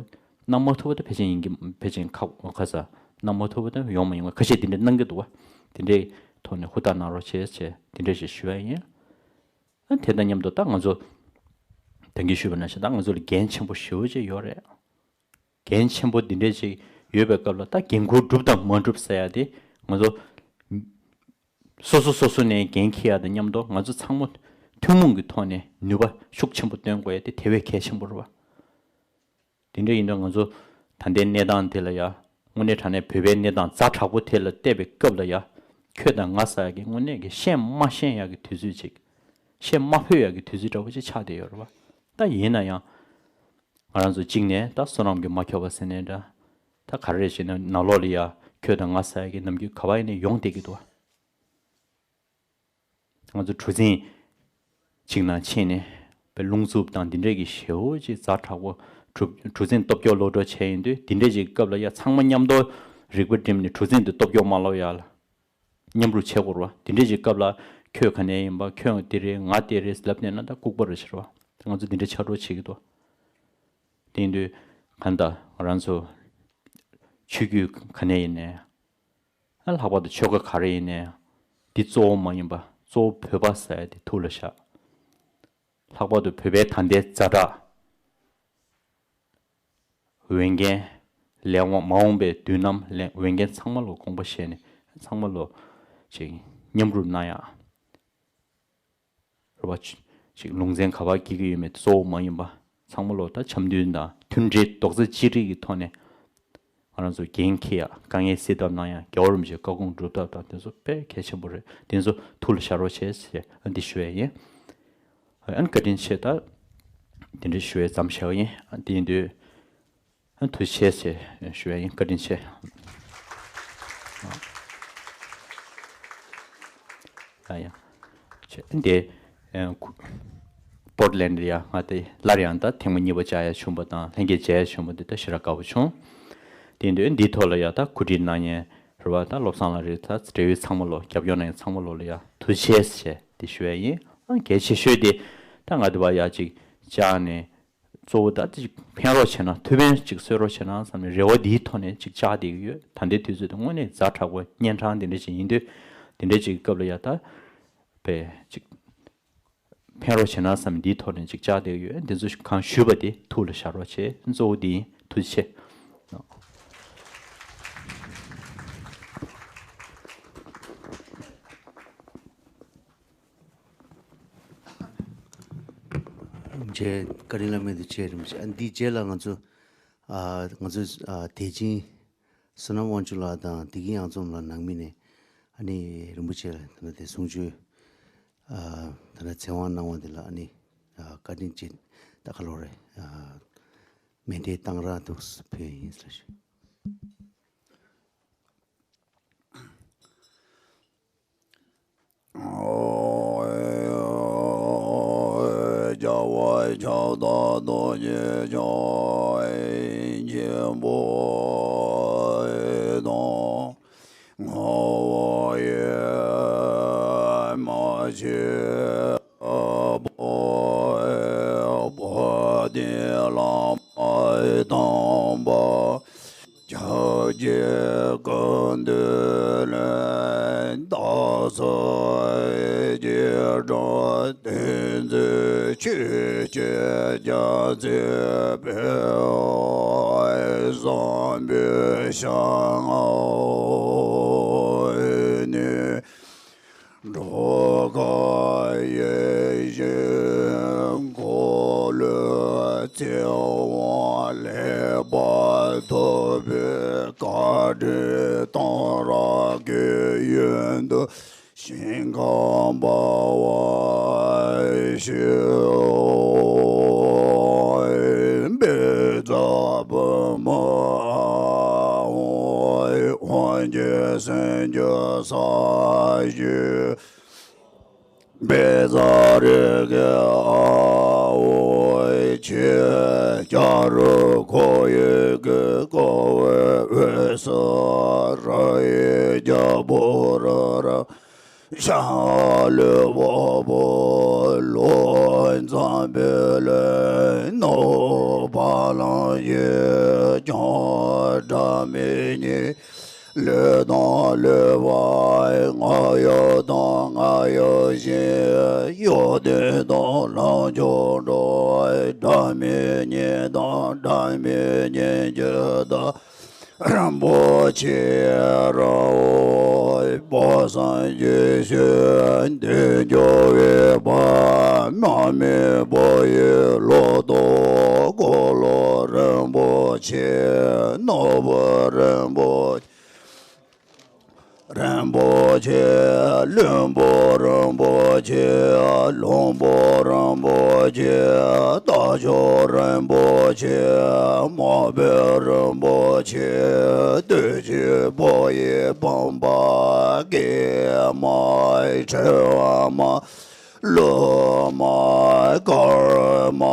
གནང་མ་ཐུབ་པ་ད་ཕལ་ཆེར་ཡིན་གྱི་ཕལ་ཆེར་ཁ་ཁ་ས་གནང་མ་ཐུབ་པ་ད་ཡོང་མ་ཡོང་བ་ཁ་ཤས་འདི་འདྲ་གནང་གི་འདུག་བ། འདི་འདྲའི་ཐོག་ནས་ཧུར་ཐག་གནང་རོགས་བྱེད་ཅེས་འདི་འདྲ་ཞིག་ཞུ་ཡ་ཡིན། ཨ་དེ་དང་མཉམ་དུ་ད་ང་ཚོ་ད་གིན་ཞུས་པ་ནང་བཞིན་ད་ང་ཚོ་ལ་འགན་ཆེན་པོ་ཞེ་པོ་ཅིག་ཡོད་རེད། འགན་ཆེན་པོ་འདི་འདྲས་ཅིག་ཡོད་པའི་སྐབས་ལ་ད་འགན་ཁུར་སྒྲུབ་དང་མ་སྒྲུབ་ཟེར་ཡ་དེ་ང་ཚོ་སོ་སོ་སོ་སོ་ནས་འགན་འཁྱེར་ཡ་དང་མཉམ་དུ་ང་ཚོ་ཚང་མ་ཐུན་མོང་གི་ཐོག་ནས་ནུས་པ་ཤུགས་ཆེན་པོ་བཏོན་དགོས་ཡ་དེ་དེ་བས་གལ་ཆེན་པོ་རེད་བ། དེ་འདྲ་ཡིན་དུས་ང་ཚོ་ད་ལྟའི་གནས་སྟངས་དེ་ལ་ཡ་དངོས་གནས་དྲང་གནས་བོད་པའི་གནས་སྟངས་ཛ་དྲག་པོ་དེ་ལ་བལྟས་པའི་སྐབས་ལ་ཡ་ཁྱོད་དང་ང་ཟེར་ཡ་གི་དངོས་གནས་ཀྱི་བཤད་མ་ཤེས་ཡ་གི་དུས་ཚོད་ཅིག་བཤད་མ་ཕོད་ཡ་གི་དུས་ཚོད་འདྲ་བོ་ཅིག་ཆགས་བསྡད་ཡོད་རེད་བ། ད་ཡིན་ན་ཡང་ང་རང་ཚོ་གཅིག་ནས་ད་བསོད་ནམས་ཀྱིས་མ་ཁྱབ་པ་ཟེར་ནའི་འདྲ། ད་ག་རེ་རེད་ཞེ་ན་ནང་ལོགས་ལ་ཡ་ཁྱོད་དང་ང་ཟེར་ཡ་གི་ནམ་རྒྱུན་ག་པར་ཡིན་ནའི་ཡོང་བསྡད་ཀྱི་འདུག་བ། ང་ཚོ་གྲུ་གཟིངས་གཅིག་ནང་ཕྱིན་ནས་པའི་རླུང་འཚུབ་དང་འདི་འདྲས་ཀྱི་ཞེ་པོ་ཅིག་ཛ་དྲག་པོ་གྲུ་གྲུ་གཟིངས་སྟོབས་སྐྱོ་གློད་གྲོལ་བྱས་ཡིན་དུས་འདི་འདྲས་ཀྱི་སྐབས་ལ་ཡ་ཚང་མ་མཉམ་དུ་རིག་པ་བསྒྲིམས་ནས་གྲུ་གཟིངས་དེ་སྟོབས་སྐྱོ་མ་གློད་ཡ་ལ་མཉམ་རུབ་བྱེད་དགོས་རེད་བ། འདི་འདྲས་ཀྱི་སྐབས་ལ་ཁྱོད་ག་ནས་ཡིན་པ་ཁྱོད་འདི་རེད་ང་དེ་རེད་ལབ་ནས་ན་ད་ལྐུགས་པ་རེད་ཟེར་བ། ང་ཚོ་འདི་འདྲས་ཆགས་འགྲོ་བྱེད་ཀྱི་འདུག་དེ་ཡིན་དུས་གང་ལྟར་ང་རང་ཚོ་ཆོས་བརྒྱུད་ག་ནས་ཡིན་ནའི། ལྷག་པར་དུ་ཆོལ་ཁ་ག་རེ་ཡིན་ནའི་འདི་གཙོ་བོ་མ་ཡིན་པ་གཙོ་བོ་བོད་པ་ཟེར་ཡ་དེ་ཐུགས་ལ་བཞག་ལྷག་པར་དུ་བོད་པའི་ད་ལྟའི་ཛ་དྲག་འོས་འགན་ལས་དབང་མ་འོངས་པའི་མདུན་ལམ་ལས་འོས་འགན་ཚང་མ་ལོ་དགོངས་པ་བཞེས་ནས་ཚང་མ་ལོ་ཅིག་མཉམ་རུབ་གནང་ཡ། རེད་བ། ཅིག་ལུང་ཚན་ག་པར་སྐྱེལ་གྱི་ཡོད་མེད་གཙོ་བོ་མ་ཡིན་པ་ཚང་མ་ལོ་ད་འཆམ་མཐུན་དང་མཐུན་སྒྲིལ་རྡོག་རྩ་གཅིག་སྒྲིལ་གྱི་ཐོག་ནས་ང་རང་ཚོ་འགན་འཁྱེར་ཡ་དཀའ་ངལ་སེལ་ཐབས་གནང་ཡ་རྒྱལ་བ་རིན་པོ་ཆེའི་བཀའ་དགོངས་སྒྲུབ་ཐབས་དང་དེ་ཚོ་དཔེ་གལ་ཆེན་པོ་རེད། དེ་ཚོ་ཐུགས་ལ་བཞག་རོགས་བྱེད་ཟེར་ཨ་འདི་ཞུ་ཡ་ཡིན། ཨ་ནི་བཀའ་དྲིན་ཆེ། ད་དེ་འདྲ་ཞུ་ཡ་མཚམས་བཞག་ཡིན། ཨ་དེ་ཡིན་དུས། ཐུགས་རྗེ་ཆེ་ཞུ་ཡ་ཡིན། བཀའ་དྲིན་ཆེ། ཡ་ཡ། ཆེ་འདི་པོར་ཏི་ལེན་ཌི་ལ་ཡ་ང་དེ་སླར་ཡང་ད་ཐེངས་མ་གཉིས་པ་བཅར་ཡ་བྱུང་པ་དང་ལྷན་རྒྱས་མཇལ་ཡ་བྱུང་པ་འདི་ད་ཞེ་དྲག་དགའ་པོ་བྱུང་། དེ་ཡིན་དུས་འདིའི་ཐོག་ལ་ཡ་ད་གོ་སྒྲིག་གནང་མཁན་ རེད་བ། ད་བློ་བཟང་ལགས་རེད། ད་འབྲེལ་ཡོད་ཚང་མ་ལོ། རྒྱབ་སྐྱོར་གནང་མཁན་ཚང་མ་ལོ་ལ་ཡ་ཐུགས་རྗེ་ཆེ་ཞེས་དེ་ཞུ་ཡ་ཡིན། ཨ་གལ་ཆེ་ཤོས་དེ་ད་ང་དེ་བ་ཡ་ཅིག་བཅར་ནས། གཙོ་བོ་ད་དེ་ཅིག་ཕན་རོགས་བྱས་ན། ཐུགས་ཕན་ཅིག་གསོས་རོགས་བྱས་ན་བསམ་ནས་རེ་བ་འདིའི་ཐོག་ནས་ཅིག་བཅར་བསྡད་ཀྱི་ཡོད། ད་ལྟའི་དུས་ཚོད་དེ་དངོས་གནས་ཛ་དྲག་པོ་གཉན་འཕྲང་དེ་འདྲ་ཅིག་ཡིན་དུས། དེ་འདྲ་ཅིག་སྐབས་ལ་ཡ་ད་དཔེ་ཅིག་ཕན་རོགས་བྱས་ན་བསམ་འདིའི་ཐོག་ནས་ཅིག་བཅར་བསྡད་ཀྱི་ཡོད། འདི་ཚོ་གང་ཞུས་པ་དེ་ཐུགས་ལ་བཞག་རོགས་བྱེད། གཙོ་བོ་འདི་ཡིན། ཐུགས་རྗེ་ཆེ། རྗེ་བཀའ་དྲིན་བླ་མེད་དུ་ཆེ། རིན་པོ་ཆེ། ཨ་འདིའི་རྗེས་ལ་ང་ཚོ་ཨ་ང་ཚོ་ཨ་དད་ཅན་བསོད་ནམས་དབང་ཕྱུག་ལགས་དང་བདེ་སྐྱིད་གཡང་འཛོམས་ལགས་ནང་མི་ནས་ཨ་ནི་རིན་པོ་ཆེ་ལ་ད་ལྟ་དེ་གསུང་ཆོས་ཨ་ད་ལྟ་ཚེ་དབང་གནང་བ་དེ་ལ་ཨ་ནི་ཨ་བཀའ་དྲིན་ཆེ། ད་ག་ལོ་རེད། ཨ་མཎྜལ་བཏང་རག་འདུག་ཕུལ་ཡིན་ཟེར་ཞུ། རྒྱལ་བ་ཁྱབ་བདག་རྡོ་རྗེ་འཆང་ཆེན་པོ་དང་། ངག་དབང་ཡེ་མ་ཆེན་པོ། དཔལ་ལྡན་བླ་མ་དམ་པ། ཁྱབ་བརྒྱའི་ཀུན་འདུས་ལས། རྟག་བཟང་རྗེས་འབྲང་བསྟན་འཛིན་ཆོས་ཀྱི་རྒྱལ་མཚན་དཔལ་བཟང་པོའི་ཞལ་སྔ་ནས། འགྲོ་དགའ་ཡིད་བཞིན་འཁོར་ལོའི་ཚེ་དབང་ལེགས་པར་ཐོབ་པའི་བཀའ་དྲིན་གཏང་རག་གི་ཡོན་དུ་ཞིང་ཁམས་འབར་བར་ཤོག། དཔལ་བཟང་པོ་མ་འོངས་གྱི་སེམས་ཀྱི་ས་གཞི། དཔལ་བཟང་རིགས་ཀྱི་དབང་པོ་ཆེ། སྐྱ་རུ་ཁོར་ཡུག་གི་བསྐོར་བའི་དབུས་སུ་ར་ཡི་རྒྱལ་པོ་རུ་ར། ཤར་ལུས་འཕགས་པོ་ལུས། འཛམ་བུའི་གླིང་ནོར་བུ་ལང་ཡི་ཀྱང་། སྒྲ་མི་སྙན་ལུས་དང་ལུས་པ། ངག་ཡུལ་དང་ངག་ཡུལ་གཞན། ཡོན་ཏན་དང་ལམ་མཆོག་འགྲོ། སྒྲ་མི་སྙན་དང་སྒྲ་མི་སྙན་གྱི་བདག་རིན་པོ་ཆེ་རང་དཔལ་བཟང་རྒྱས་བཤད་འདི་འཇོ་བའི་བ། མ་མི་བོ་ཡི་ལོ་ཏོག་འཁོར་ལོ་རིན་པོ་ཆེ། ནོར་བུ་རིན་པོ་ཆེ། རིན་པོ་ཆེ། ལྷུན་པོ་རིན་པོ་ཆེ། ལྷུན་པོ་རིན་པོ་ཆེ། རྟ་མཆོག་རིན་པོ་ཆེ། མ་བུ་རིན་པོ་ཆེ། བདུད་ཀྱི་བུ་ཡི་བུམ་པ། སྐྱེས་མ། འཁྲུལ་མ། ལུས་མ། དཀར་མ།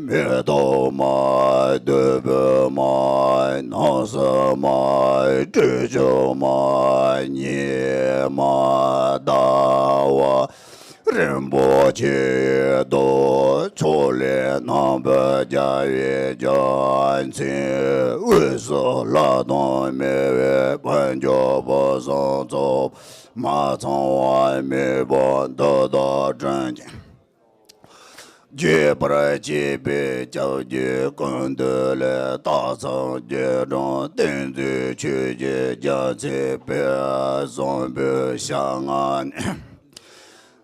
མེ་ཏོག་མ། བདུད་བུ་མ། སྣང་སྲིད་མ། སྤྲུལ་ཆུ་མ། ཉི་མ། ཟླ་བ། རིན་པོ་ཆེ་ཡི་མདོག་ཕྱོགས་ལས་རྣམ་པར་རྒྱལ་བའི་རྒྱལ་མཚན། དབུས་སུ་ལྷ་དང་མི་འོད་དཔལ་འབྱོར་པ་བཟང་ཚོགས། མ་ཚང་བ་མེད་པ་འདི་དག་དྲན་ཅིང་། བརྗོད་པར་བྱེད་པའི་སྐྱབས་རྗེ་ཀུན་འདུས་ལས། སྟག་ཚང་རྗེས་འབྲང་བསྟན་འཛིན་ཆོས་ཀྱི་རྒྱལ་མཚན་དཔལ་བཟང་པོའི་ཞལ་སྔ་ནས།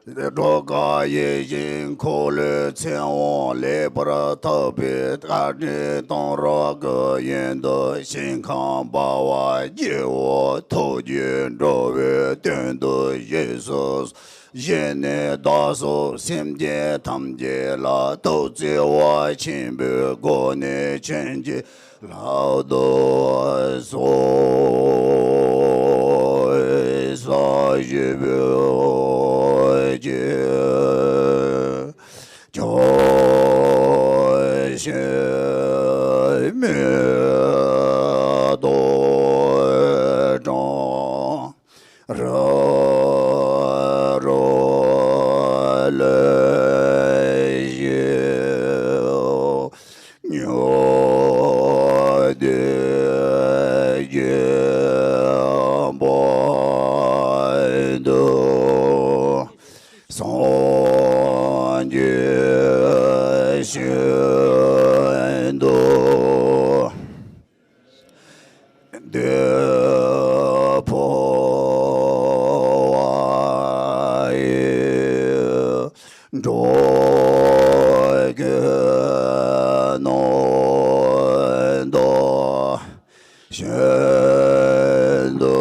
འགྲོ་དགའ་ཡིད་བཞིན་འཁོར་ལོའི་ཚེ་དབང་ལེགས་པར་ཐོབ་པའི་བཀའ་དྲིན་གཏང་རག་གི་ཡོན་དུ་ཞིང་ཁམས་འབར་བ་རྒྱལ་པོ་ཐུགས་རྒྱུད་འགྲོ་བའི་དོན་དུ་བཞེས་སུ། བཞེས་ནས་བདག་སོགས་སེམས་ཅན་ཐམས་ཅད་ལ་ཐུགས་བརྩེ་བ་ཆེན་པོའི་སྒོ་ནས་བྱིན་གྱིས་བརླབ་ཏུ་གསོལ། ས་གཞི་བོད་ཀྱི་ཁྱོད་བཞིན་མི་ལྡོག་དྲང་ ཀུན་ནོ་དོ། ཤིན་ཏུ་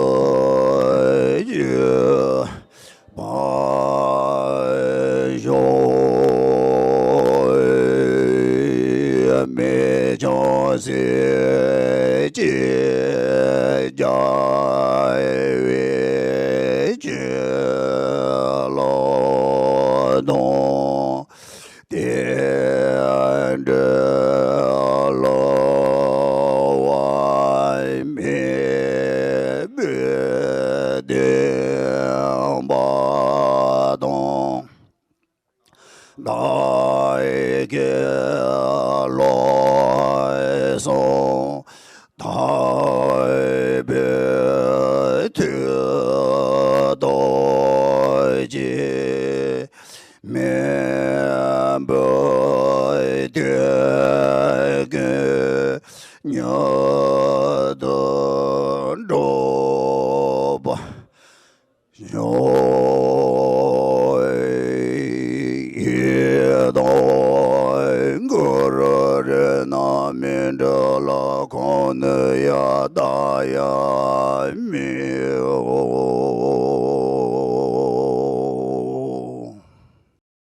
ཡུས་པ་ཤོ་མི་ཆུང་སྲིད་ཀྱི་རྒྱལ་བའི་ཆོས་ལ་དང་། དེ་འདྲ་ལོ་བ་མི་བུ་བདེན་པ་དང་། བདག་གི་བློ་བཟང་དམ་པའི་ཐུགས་རྡོ་རྗེ། མེ་འབར་དུས་ཀུན་མྱུར་དུ་འགྲུབ་པ་ཤོག་ཡི་དྭགས་གུ་རུ་རཏྣ་མཉྫུ་ལ་ཁོང་ནི་ཡ་